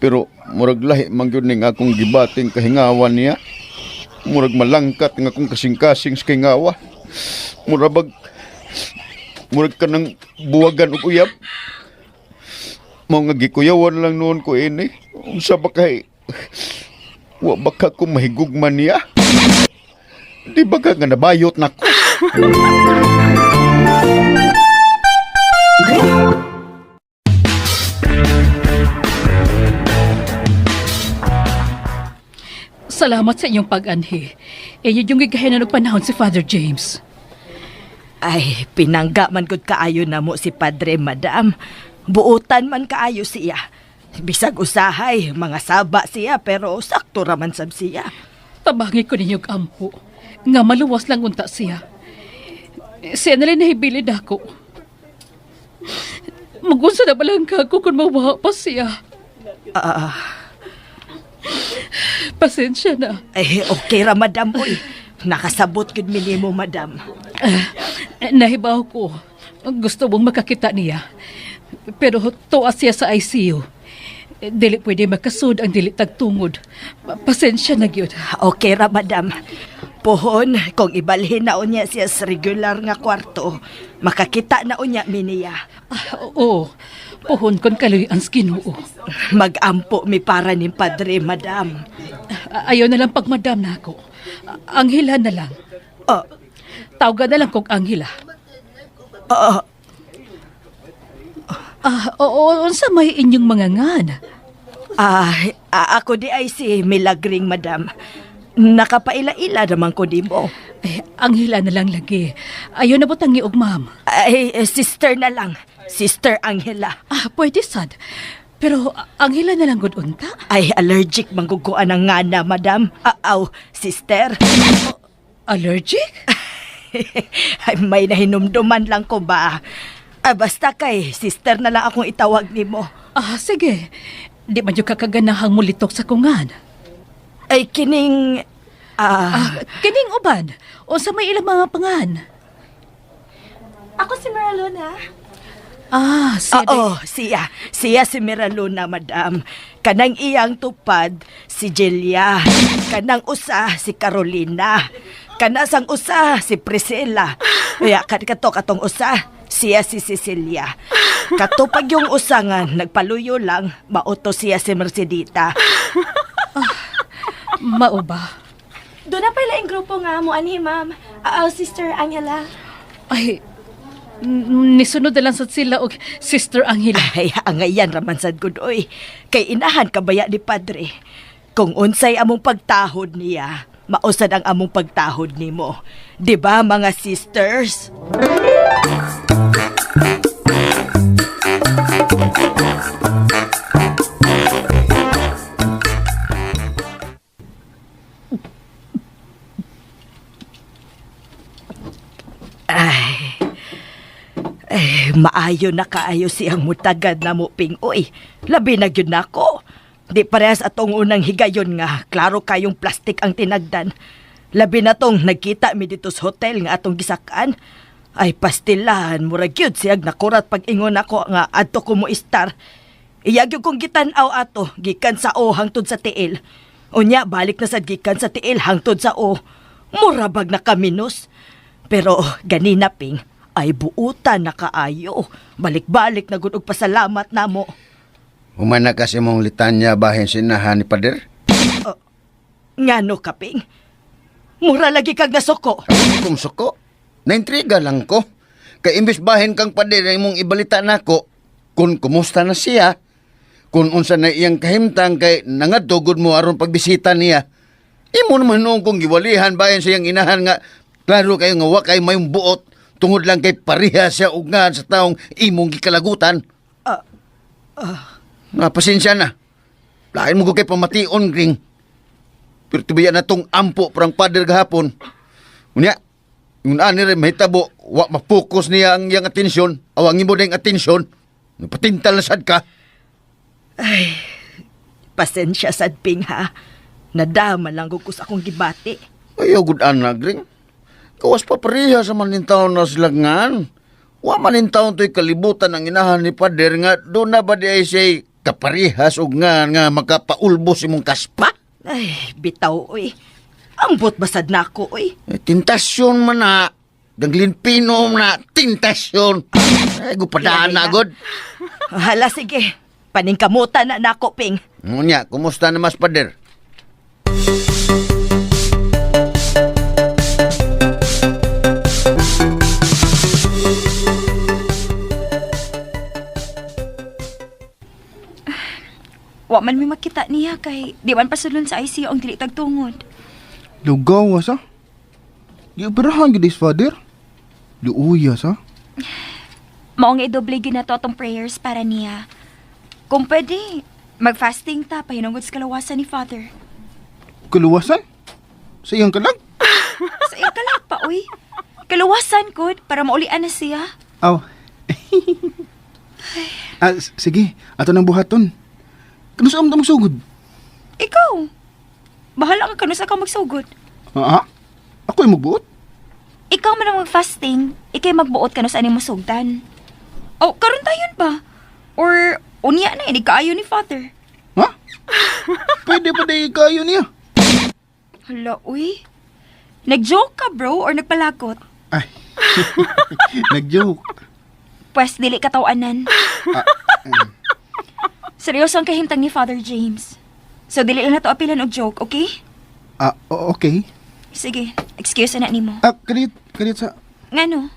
[SPEAKER 3] Pero murag lahi man gyud ning akong gibating kahingawan niya. Murag malangkat nga akong kasing-kasing sa kahingawa. Murag bag murag kanang buwagan og uyab. Mao nga gikuyawan lang noon ko ini. Unsa ba kay wa ba ka ko mahigugma niya? Di ba ka nga nabayot nako?
[SPEAKER 2] Salamat sa inyong pag-anhi. Inyo yung gigahinan og panahon si Father James.
[SPEAKER 4] Ay, pinangga man gud kaayo na mo si Padre, madam. Buutan man kaayo siya. Bisag usahay, mga saba siya, pero sakto raman sab siya.
[SPEAKER 2] Tabangi ko ninyo og ampo. Nga maluwas lang unta siya. Siya na lang nahibilid ako. Magunsa na balang ka ko kung mawaha pa siya.
[SPEAKER 4] Ah,
[SPEAKER 2] Pasensya na.
[SPEAKER 4] ay, okay ra, madam, uy. Nakasabot gud mi nimo, madam.
[SPEAKER 2] Nahibaw ko. Gusto mong makakita niya. Pero tuwa siya sa ICU. Dili pwede makasud ang dili tagtungod. Pasensya na gyud.
[SPEAKER 4] Okay ra, madam. Pohon, kung ibalhin na unya siya sa regular nga kwarto, makakita na unya mi niya.
[SPEAKER 2] Ah, oo. Puhon kon kaloy ang Ginoo.
[SPEAKER 4] Magampo mi para ning padre, madam.
[SPEAKER 2] Ayaw na lang pagmadam na ako. Anghila na lang.
[SPEAKER 4] Oh,
[SPEAKER 2] Tawga na lang kog Anghila.
[SPEAKER 4] oh,
[SPEAKER 2] Ah, oo, unsa may inyong mga ngan?
[SPEAKER 4] ah, ako di ay si Milagring, madam. Nakapaila-ila naman ko di mo.
[SPEAKER 2] Ay, Anghila na lang lagi. Ayaw na butang og ma'am.
[SPEAKER 4] Ay, eh, sister na lang. Sister Angela.
[SPEAKER 2] Ah, pwede sad. Pero Anghila na lang gud unta.
[SPEAKER 4] Ay, allergic mangguguan ang ngana, madam. Aaw, sister.
[SPEAKER 2] Allergic?
[SPEAKER 4] Ay, may nahinumduman lang ko ba? Ah, basta kay, sister na lang akong itawag nimo.
[SPEAKER 2] Ah, sige. Di man jud ka kaganahang mulitok sa kungan.
[SPEAKER 4] Ay, kining... Ah,
[SPEAKER 2] Ah, kining uban. Unsa may ilang mga pangan?
[SPEAKER 5] Ako si Maralona.
[SPEAKER 2] Ah, siya
[SPEAKER 4] oo, siya. Siya si Miraluna, madam. Kanang iyang tupad, si Jelia. Kanang usa, si Carolina. Kanasang usa, si Priscilla. Kaya kato katong usa, siya si Cecilia. Katupag yung usa nga, nagpaluyo lang, mauto siya si Mercedita.
[SPEAKER 2] Mao ba?
[SPEAKER 5] Doon na pala yung grupo nga mo anhi, ma'am. Sister Angela.
[SPEAKER 2] Ay, nisunod na lang sad sila og Sister Angela.
[SPEAKER 4] Ay, angayan raman sad gud oy. Kay inahan kabaya ni Padre. Kung unsay among pagtahod niya, mausad ang among pagtahod nimo. 'Di ba mga sisters? Ay, eh, maayo na kaayo siyang mutagad na mo pingoy. Labi na gyud nako. Di parehas atong unang higayon nga, klaro kayong plastik ang tinagdan. Labi na tong nagkita mi dito sa hotel nga atong gisakaan. Ay pastilan, murag gyud siyag nakurat pag ingon ako nga adto ko mo istar. Iya gyud kong gitan-aw ato, gikan sa o hangtod sa tiil. Unya balik na sad gikan sa tiil hangtod sa o. Mura bag na kaminos. Pero ganina ping ay buutan na kaayo. Balik-balik na gud og pasalamat namo.
[SPEAKER 3] Humana kasi mong litanya bahin sinahan ni Pader.
[SPEAKER 4] Ngano kaping? Mura lagi kag nasuko.
[SPEAKER 3] Ako kong suko. Naintriga lang ko. Kay imbis bahin kang pader ang imong ibalita nako, kung kumusta na siya, kung unsa na iyang kahimtang kay nangadtugod mo aron pagbisita niya. Imo naman noong kong giwalihan bahin sa iyang inahan nga klaro kayo nga wa kay mayong buot tungod lang kay pareha siya og ngan sa taong imong gikalagutan.
[SPEAKER 4] Ah,
[SPEAKER 3] Na pasensya na. Lain mo ko kay pamation ring. Pero tubiya na tong ampo prang pader gahapon. Unya, yun ani rin mahitabo, wa mapokus niya ang iyang atensyon, awang imo ding atensyon. Napatintal na sad ka.
[SPEAKER 4] Pasensya sad ping ha. Nadama lang gud ko sa akong gibati.
[SPEAKER 3] Ayaw gud anak ring. Kawas pa pareha sa manintaon na silangan. Wa manintaon to'y kalibutan ang inahan ni pader nga doon na ba di ay siya'y kaparehas og nga nga makapaulbos imong kaspa?
[SPEAKER 4] Ay, bitaw oy. Ambot basad nako oy.
[SPEAKER 3] Eh, tentasyon man na. Danglin pino man na. Tentasyon. Ay, gupadaan na gud.
[SPEAKER 4] Hala sige. Paningkamutan na nako ping.
[SPEAKER 3] Ngunya, kumusta na mas pader?
[SPEAKER 5] Wa man mi makita niya kay di man pasulon sa ICU ang dili tagtungod.
[SPEAKER 6] Lugaw sa? Gioperahan gyud is father. Luuya sa?
[SPEAKER 5] Mao nga idoble gyud nato atong prayers para niya. Kung pwede, mag-fasting ta pahinungod sa kalawasan ni Father.
[SPEAKER 6] Kaluwasan? Sa iyang kalag?
[SPEAKER 5] Sa iyang kalag pa, uy. Kaluwasan kod para maulian na siya.
[SPEAKER 6] Aw. Sige, ato nang buhaton. Kano sa among magsugod?
[SPEAKER 5] Ikaw. Bahala ka kanusa ka magsugod.
[SPEAKER 6] Ah, ako'y magbuot?
[SPEAKER 5] Ikaw man ang mag-fasting, ikay magbuot ka sa mo sugdan. Oh, karon tayon ba? Or unya na ini kaayo ni Father.
[SPEAKER 6] Ha? Pwede pa di kayo niya.
[SPEAKER 5] Hala, uy. Nag-joke ka, bro, or nagpalakot?
[SPEAKER 6] Ay, nag-joke.
[SPEAKER 5] Pwes, dili ka tawanan. Seryoso ang kahimtang ni Father James. So, dili lang na to apilan og joke, okay?
[SPEAKER 6] Okay.
[SPEAKER 5] Sige, excuse na nimo.
[SPEAKER 6] Kalit, kalit sa...
[SPEAKER 5] Ngano?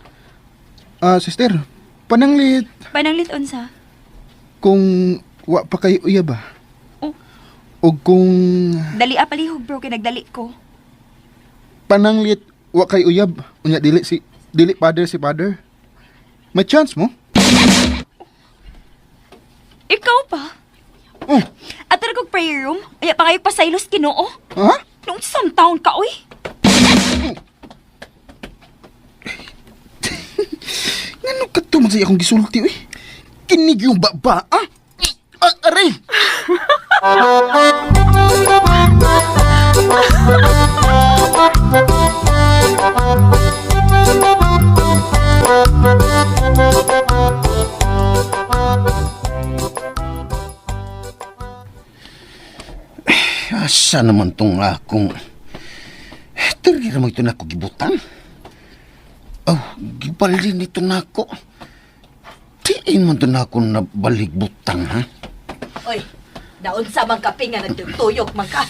[SPEAKER 6] Sister, pananglit
[SPEAKER 5] Pananglit unsa?
[SPEAKER 6] kung wa pa kayo uya ba?
[SPEAKER 5] Oh.
[SPEAKER 6] O kung
[SPEAKER 5] Dali a palihog, bro, kay nagdali ko.
[SPEAKER 6] pananglit wa kay uyab, unya dili si dili father si father. May chance mo?
[SPEAKER 5] Ikaw pa?
[SPEAKER 6] Oh,
[SPEAKER 5] Ato na kog prayer room? Aya pa kayo pasaylos Ginoo.
[SPEAKER 6] ha?
[SPEAKER 5] Nung some town ka, uy.
[SPEAKER 6] Ngano ka to man sa akong gisulti uy? Kinig yung baba, ah? Aray!
[SPEAKER 3] Asa naman tong akong... Tirgi naman ito na ako gibutan. Oh, gibalin ito na ako. Tiin man ito na ako nabalig butang, ha?
[SPEAKER 4] Oy, naon sa mang kape nga nagtuyok man ka.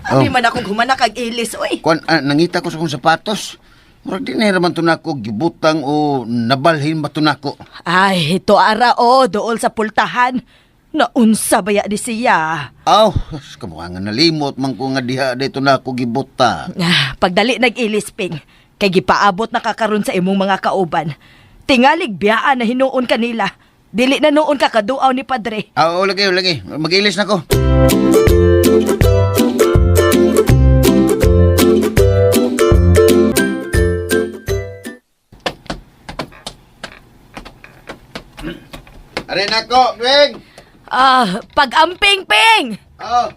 [SPEAKER 4] Abi
[SPEAKER 3] Oh.
[SPEAKER 4] man akong humanak ang ilis, oy.
[SPEAKER 3] Kuan, nangita ko sa akong sapatos. Murag di na naman ito na ako gibutang o nabalhin ba ito na ako.
[SPEAKER 4] Ay, ito ara o, dool sa pultahan. Naunsa baya ni siya.
[SPEAKER 3] Aw, kamukha nga nalimot man ko nga diha dito na ako gibuta.
[SPEAKER 4] Pagdali nag-ilis, Ping. Kay gipaabot na kakaron sa imong mga kauban. Tingalig biyaan na hinuon kanila. Dili na noon ka kaduaw ni Padre.
[SPEAKER 3] Aw, lagi, lagi. Mag-ilis na ko. Arin ako, Weng!
[SPEAKER 4] Pag-amping, Ping!
[SPEAKER 3] Oh.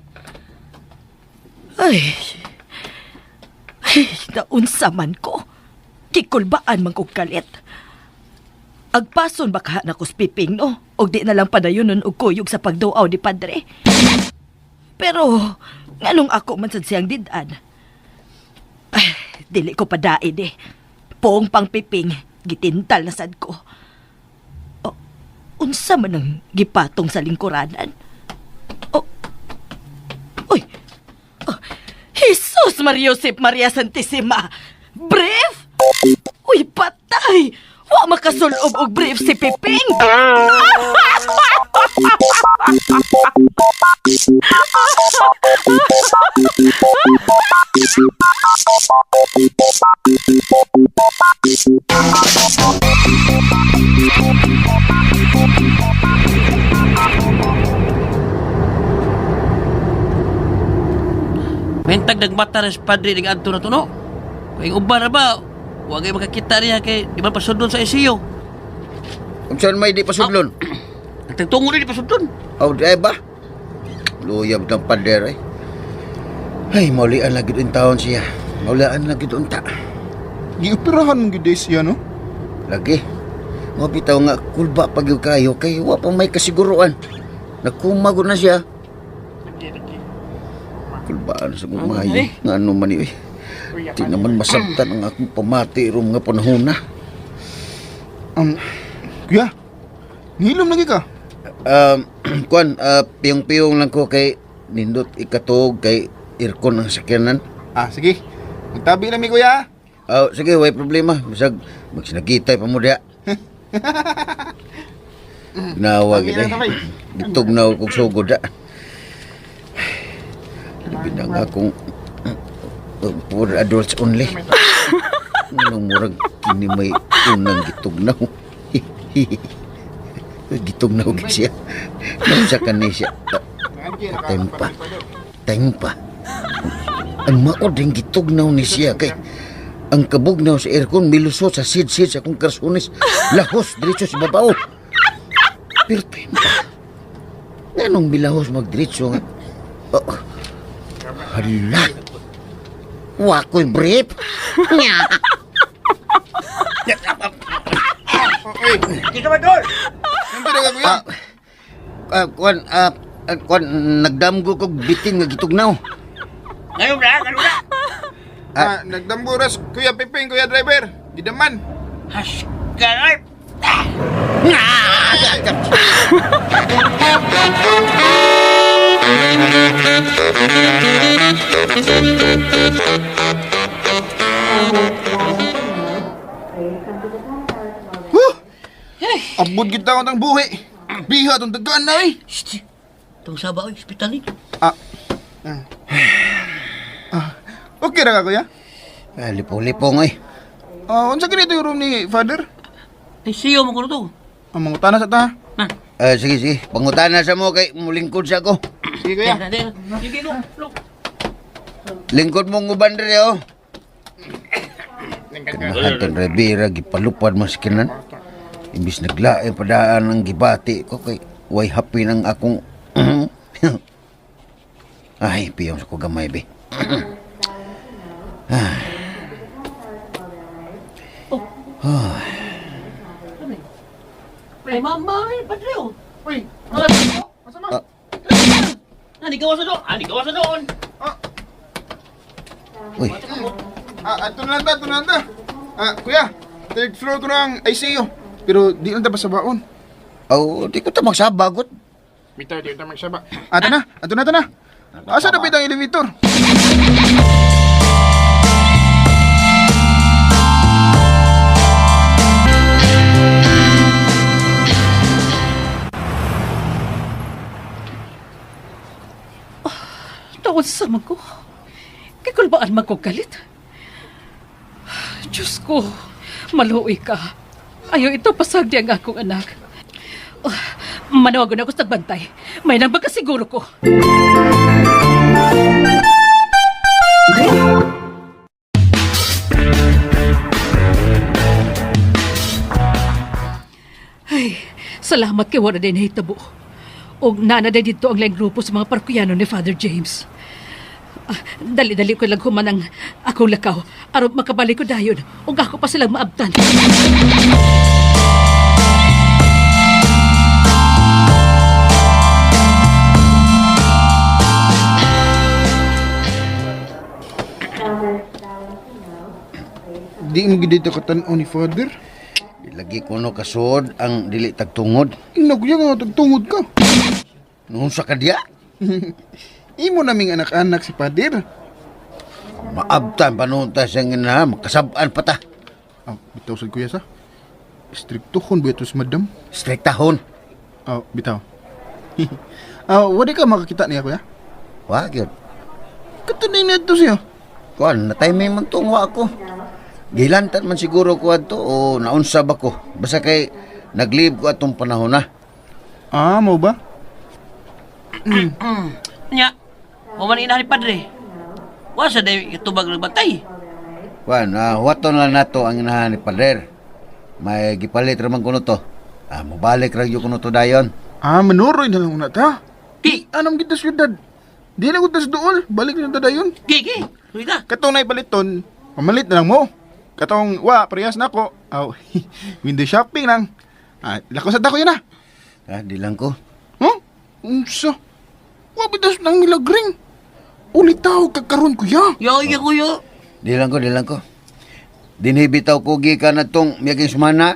[SPEAKER 4] Ay, ay, naunsa man ko. Kikulbaan man kog kalit. Agpason baka na ko piping, no? Og di na lang padayonon og kuyog sa pagduaw ni Padre. Pero, nganong ako man sad siyang didan? Ay, dili ko padain eh. Poong pang piping, gitintal na sad ko. O, unsa man ang gipatong sa lingkuranan? O, uy, Jesus Maria Josep Maria Santissima! Brief? Uy, patay! Wa makasulob og brief si Piping!
[SPEAKER 8] Mentag nagmata na si Padre ning adto na to no. Kay uban na ba? Wa kay makakita niya kay di man pasudlon sa ICU.
[SPEAKER 3] Unsan may di pasudlon?
[SPEAKER 8] Ang tagtungo ni di pasudlon.
[SPEAKER 3] Oh, di ba? Luyab ng pader eh. Ay, maulian lagi doon taon siya. Maulian lagi doon ta.
[SPEAKER 6] Gioperahan mong gyud siya, no?
[SPEAKER 3] Lagi. Mga bitaw nga, kulba pag yung kayo, kay wa pa may kasiguruan. Nagkumago na siya. Kulbaan sa kumayo. Nga ano man eh. Di naman masabtan ang akong pamati ro mga panahon na.
[SPEAKER 6] Kuya, nihilom lagi ka.
[SPEAKER 3] Kuan, piyong-piyong lang ko kay nindot ikatog kay aircon ang sakyanan.
[SPEAKER 6] Sige. Magtabi na mi, kuya.
[SPEAKER 3] Oh, sige, way problema. Bisag magsinagitay pa mo diha. Ginawa gid eh. Gitugnaw kog sugod ah. Labi na nga kung for adults only. Anong murag kini may unang gitugnaw. Gitugnaw gid siya. Nung sa kani siya. Tempa. Tempa. Ang maod rin gitugnaw ni siya kay ang kabugnaw sa aircon milusot sa sid-sid sa akong karsunis. Lahos diretso sa babaw. Pero tempa. Nganong milahos magdiretso nga? Oh. Hala. Wa ko'y brief.
[SPEAKER 6] Ano ka kuya?
[SPEAKER 3] Kuan, kuan, nagdamgo kog bitin nga gitugnaw.
[SPEAKER 8] Ngayon na, ganun na.
[SPEAKER 6] Nagdamburas Kuya Piping, Kuya Driver. Gidaman.
[SPEAKER 8] Has, ganun.
[SPEAKER 6] Huh! Abot kita ko tang buhi. Biha tong dagaan na eh.
[SPEAKER 7] Shh! Itong saba, oy, hospital eh.
[SPEAKER 6] Ah. Okay ra ka kuya?
[SPEAKER 3] Lipong-lipong eh.
[SPEAKER 6] Unsa kini yung room ni Father?
[SPEAKER 7] Ay, siyo mo ko to.
[SPEAKER 6] Ang mangutana sa ta.
[SPEAKER 3] Sige, sige. Pangutana sa mo kay mulingkod sa ako.
[SPEAKER 6] Sige kuya.
[SPEAKER 7] Sige, lo, lo.
[SPEAKER 3] Lingkod mong uban diri oh. Kanahan tong Rivera, gipalupad mas kinan. Imbis naglain padaan ang gibati ko kay way happy ng akong ay, piyong sa ko gamay be.
[SPEAKER 7] Ay, mama, ay, padre, oh.
[SPEAKER 6] Uy,
[SPEAKER 7] Ah, naligaw sa doon. Ah, naligaw sa doon.
[SPEAKER 3] Uy,
[SPEAKER 6] Ato na lang ta, ato na lang ta. Kuya, third floor ko na ang ICU. Pero di lang ta pasabaon.
[SPEAKER 3] Oh, di ko ta magsabagot.
[SPEAKER 6] Bitaw, di ta magsaba. Ato na, ato na, ato na. Asa na ang elevator?
[SPEAKER 2] Taon sa man ko. Kikulbaan man ko galit. Diyos ko, maluoy ka. Ayaw ito pasagdi ang akong anak. Oh, manawagon ako sa tagbantay. May nang siguro ko. Ay, salamat kay wala din nahitabo. Og nana day dito ang laing grupo sa mga parokiyano ni Father James. Dali-dali ko lang human ang akong lakaw. Aron makabalik ko dayon. Ug ako pa silang maabtan.
[SPEAKER 6] Di mo gid dito katan-o ni Father.
[SPEAKER 3] Lagi ko no kasuod ang dili tagtungod.
[SPEAKER 6] Ina kuya nga tagtungod ka.
[SPEAKER 3] Noon sa kadya,
[SPEAKER 6] Imo naming anak-anak si Father.
[SPEAKER 3] maabtan pa noon ta siyang ina, makasabaan pa ta.
[SPEAKER 6] Bitaw sad kuya sa. Striktohon ba ito si madam?
[SPEAKER 3] Striktahon.
[SPEAKER 6] Bitaw. Wala ka makakita niya kuya?
[SPEAKER 3] Wa gyud.
[SPEAKER 6] Katunay na ito siya.
[SPEAKER 3] Kuan, na-timing man tong wa ako. Gilantan man siguro ko adto o naunsa ba ko. Basta kay nag-leave ko atong panahon na.
[SPEAKER 6] Mo ba?
[SPEAKER 7] Nya, human ina ni padre. Wa sa day itubag nagbantay.
[SPEAKER 3] Kuan, huwaton lang nato ang inahan ni Pader. May gipalit ra man kuno to. Mobalik ra gyud kuno to dayon.
[SPEAKER 6] Manuroy na lang una ta.
[SPEAKER 7] Ki,
[SPEAKER 6] Anong kita syudad? Di na ko tas dool. Balik na ta dayon.
[SPEAKER 7] ki, ki. Uy ka.
[SPEAKER 6] Katong na ipaliton, pamalit na lang mo. Katong, wa, parehas na ako. Aw, window shopping lang. Lako sa dako yun ah.
[SPEAKER 3] Di lang ko.
[SPEAKER 6] Huh? Unsa? Wa bitas nang milagring. Ulitaw kakaron kuya.
[SPEAKER 7] Yo, yo, kuya.
[SPEAKER 3] Di lang ko, di lang ko. Dinhi bitaw ko gikan na tong miyaging sumana.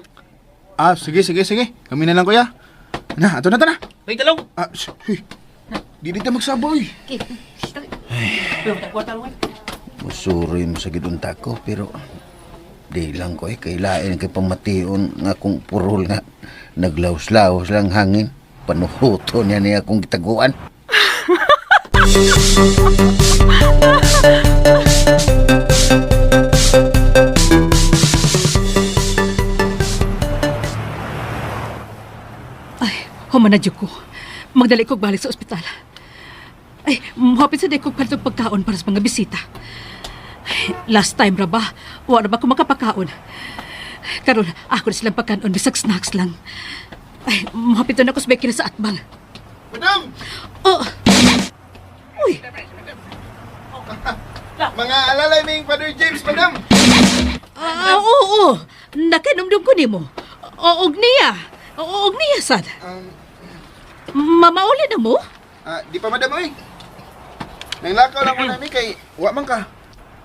[SPEAKER 6] Sige, sige, sige. Kami na lang kuya. Na, ato na ta na.
[SPEAKER 7] Uy, talong.
[SPEAKER 6] Hey. Di dito magsaboy.
[SPEAKER 3] Musuroy mo sa gidunta ko pero di lang ko kailain kay pamation nga akong purol nga naglaos-laos lang hangin. Panuhuto niya niya akong gitaguan.
[SPEAKER 2] Ay, human na jud ko. Magdali kog balik sa ospital. Ay, muhapit sa kog palit og pagkaon para sa mga bisita. Ay, last time ra ba? Wa ra ba ko makapakaon? Karon, ako na silang pagkaon bisag snacks lang. Ay, muhapit na ako sa bakery sa Atbang.
[SPEAKER 6] Madam!
[SPEAKER 2] Oh! Uy,
[SPEAKER 6] Mga alalay ming Father James, madam!
[SPEAKER 2] ah, oo, oo. Nakanumdum ko nimo. O, og niya. O, og niya, sad. Mamauli na mo?
[SPEAKER 6] Ah, di pa madam oy. Nanglakaw lang ko nami kay wa man ka.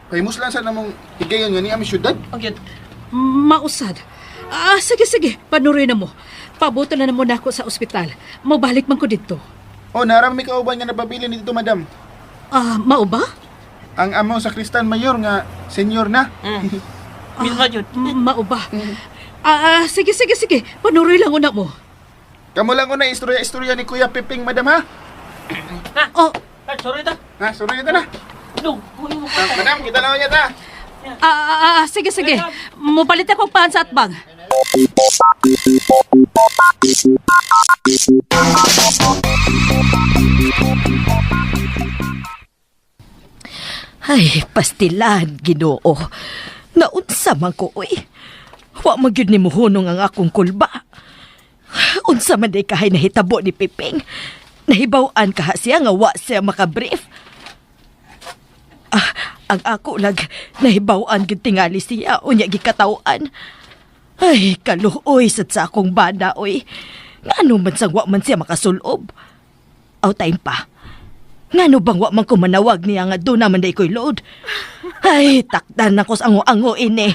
[SPEAKER 6] Kay muslan sa namong higayon nga niya mi syudad.
[SPEAKER 2] Mausad. Ah, sige, sige. Panuroy na mo. Pabuto na na muna ako sa ospital. Mabalik man ko dito.
[SPEAKER 6] Oh, naram mi kauban nga nababili nito madam.
[SPEAKER 2] Ah, mao ba?
[SPEAKER 6] Ang amo sa Kristan Mayor nga senior na.
[SPEAKER 2] Mao ba? Ah, ah, sige, sige, sige. Panuroy lang una mo.
[SPEAKER 6] Kamo lang una istorya-istorya ni Kuya Piping madam ha.
[SPEAKER 2] Oh,
[SPEAKER 6] Ha, suroy na na. Ah, madam, kita lang niya ta.
[SPEAKER 2] ah, ah, ah, sige, sige. Mupalit akong paan sa atbang.
[SPEAKER 4] Ay, pastilan, Ginoo. Naunsa man ko, oy. Wa man gyud ni muhunong ang akong kulba. Unsa man day kahay nahitabo ni Piping. Nahibaw-an kaha siya nga wa siya makabrief. Ah, ang ako lag nahibaw-an gyud tingali siya unya gikataw-an. Ay, kaluoy sad sa akong bana, oy. Ngano man sang wa man siya makasulob. Aw time pa. Ngano bang wa man ko manawag niya nga doon naman day ko'y load? Ay, takdan ako sa ango-ango ini.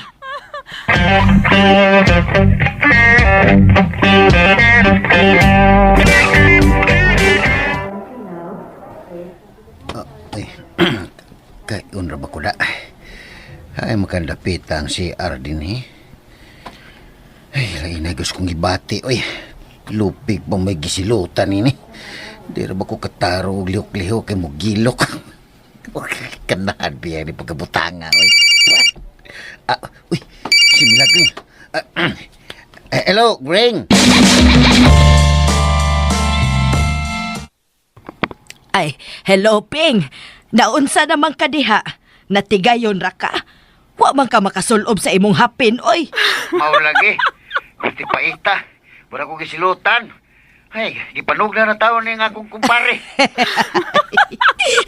[SPEAKER 3] Ay, kay unra ba ko da? Ay, makandapit ang CR din eh. Ay, lain na gusto kong ibati. Oy, lupig pa may gisilutan ini. Di ra ba ko kataro og lihok-lihok kay mo gilok. Kanahan biya ni pagkabutanga. Oy. Ah, uy, si Milagro. Ah, eh, hello, Greng.
[SPEAKER 4] Ay, hello, Ping. Naunsa naman ka diha? Natigayon ra ka. Wa man ka makasulob sa imong hapin, oy.
[SPEAKER 3] Mao lagi. Gusti paita. Wala ko gisilutan. Ay, gipanog na na taon ni nga akong kumpare.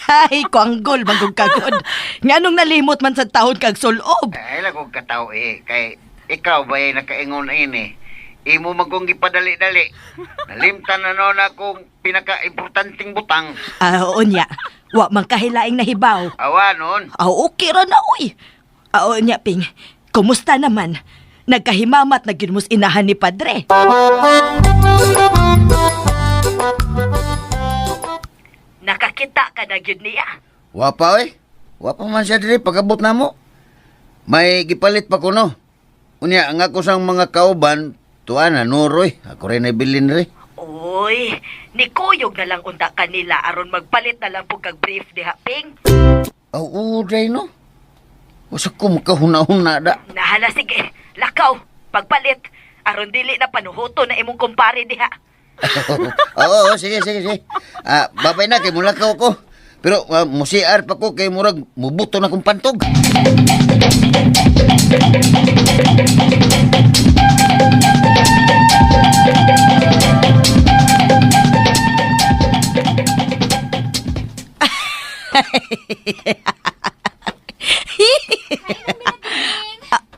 [SPEAKER 4] Ay, kuanggol magong kagod. Nganong nalimot man sa taon kag sulob?
[SPEAKER 3] Ay, lang kong katao eh. Kay ikaw ba ay nakaingon ini? Imo man kong gipadali-dali. Nalimtan na noon akong pinaka-importanting butang.
[SPEAKER 4] Ah, oo niya. Wa man kahilaing nahibaw.
[SPEAKER 3] Awa noon.
[SPEAKER 4] Ah, okay ra na, oy. Ah, oo niya, Ping. Kumusta naman? Nagkahimamat na gyud mos inahan ni Padre. Nakakita ka na gyud niya.
[SPEAKER 3] Wapa oy. Wapa man siya diri pagabot na mo. May gipalit pa ko no. Unya ang ako sang mga kauban tuwa na nuroy. Ako rin nabilin ri.
[SPEAKER 4] Oy, nikuyog na lang unta kanila aron magpalit na lang po kag brief diha, Ping.
[SPEAKER 3] Aw uday no. Usa ko makahuna-huna da.
[SPEAKER 4] Nahala sige, lakaw, pagpalit aron dili na panuhuto na imong kumpare diha.
[SPEAKER 3] Oo, oo, sige, sige, sige. Ah, babay na kay mulakaw ko. Pero mo CR pa ko kay murag mubuto na kong pantog.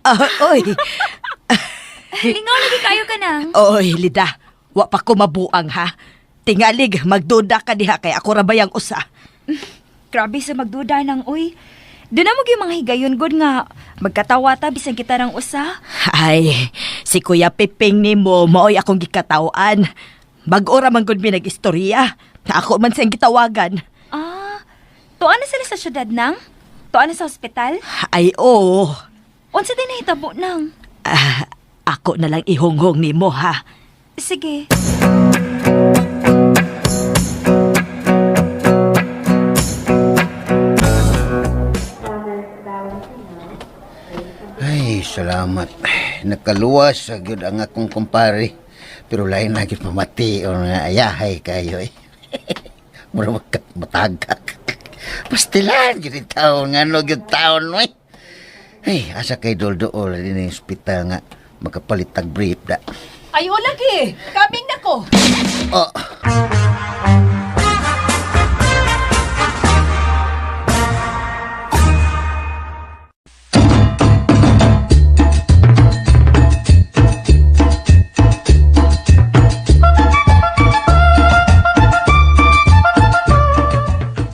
[SPEAKER 4] Ah, oy,
[SPEAKER 5] Lingaw lagi kayo ka nang.
[SPEAKER 4] oy, Lida, wa pa ko mabuang ha. Tingalig, magduda ka diha kay ako ra bayang usa.
[SPEAKER 5] Grabe sa magduda nang uy. Doon na mo gyud mga higayon gud nga magkatawa ta bisan kita rang usa.
[SPEAKER 4] Ay, si Kuya Piping nimo maoy akong gikatawan. Bag-o ra man gud mi nag-istorya. Ako man siyang gitawagan.
[SPEAKER 5] Ah, tuan na sila sa syudad nang? Tuan na sa ospital?
[SPEAKER 4] Ay, oo.
[SPEAKER 5] Unsa din nahitabo nang?
[SPEAKER 4] Ah, ako na lang ihonghong nimo ha.
[SPEAKER 5] Sige.
[SPEAKER 3] Salamat. Nakaluwas sa gyud ang akong kumpare. Pero lain na gyud pamati o nga ayahay kayo eh. Mura matagak. Pastilan gyud yung taon nga no gyud taon oy. Ay, asa kay doldool din yung ospital nga makapalit tag brief da.
[SPEAKER 2] Ay, o lagi. Kaming na ko.
[SPEAKER 3] Oh.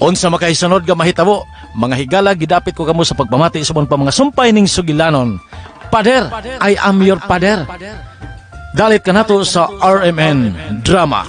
[SPEAKER 1] Unsa makaisunod nga mahitabo, mga higala gidapit ko kamo sa pagpamati sa pa mga sumpay ning sugilanon. Pader, I am your pader. Dalit kanato sa RMN Drama.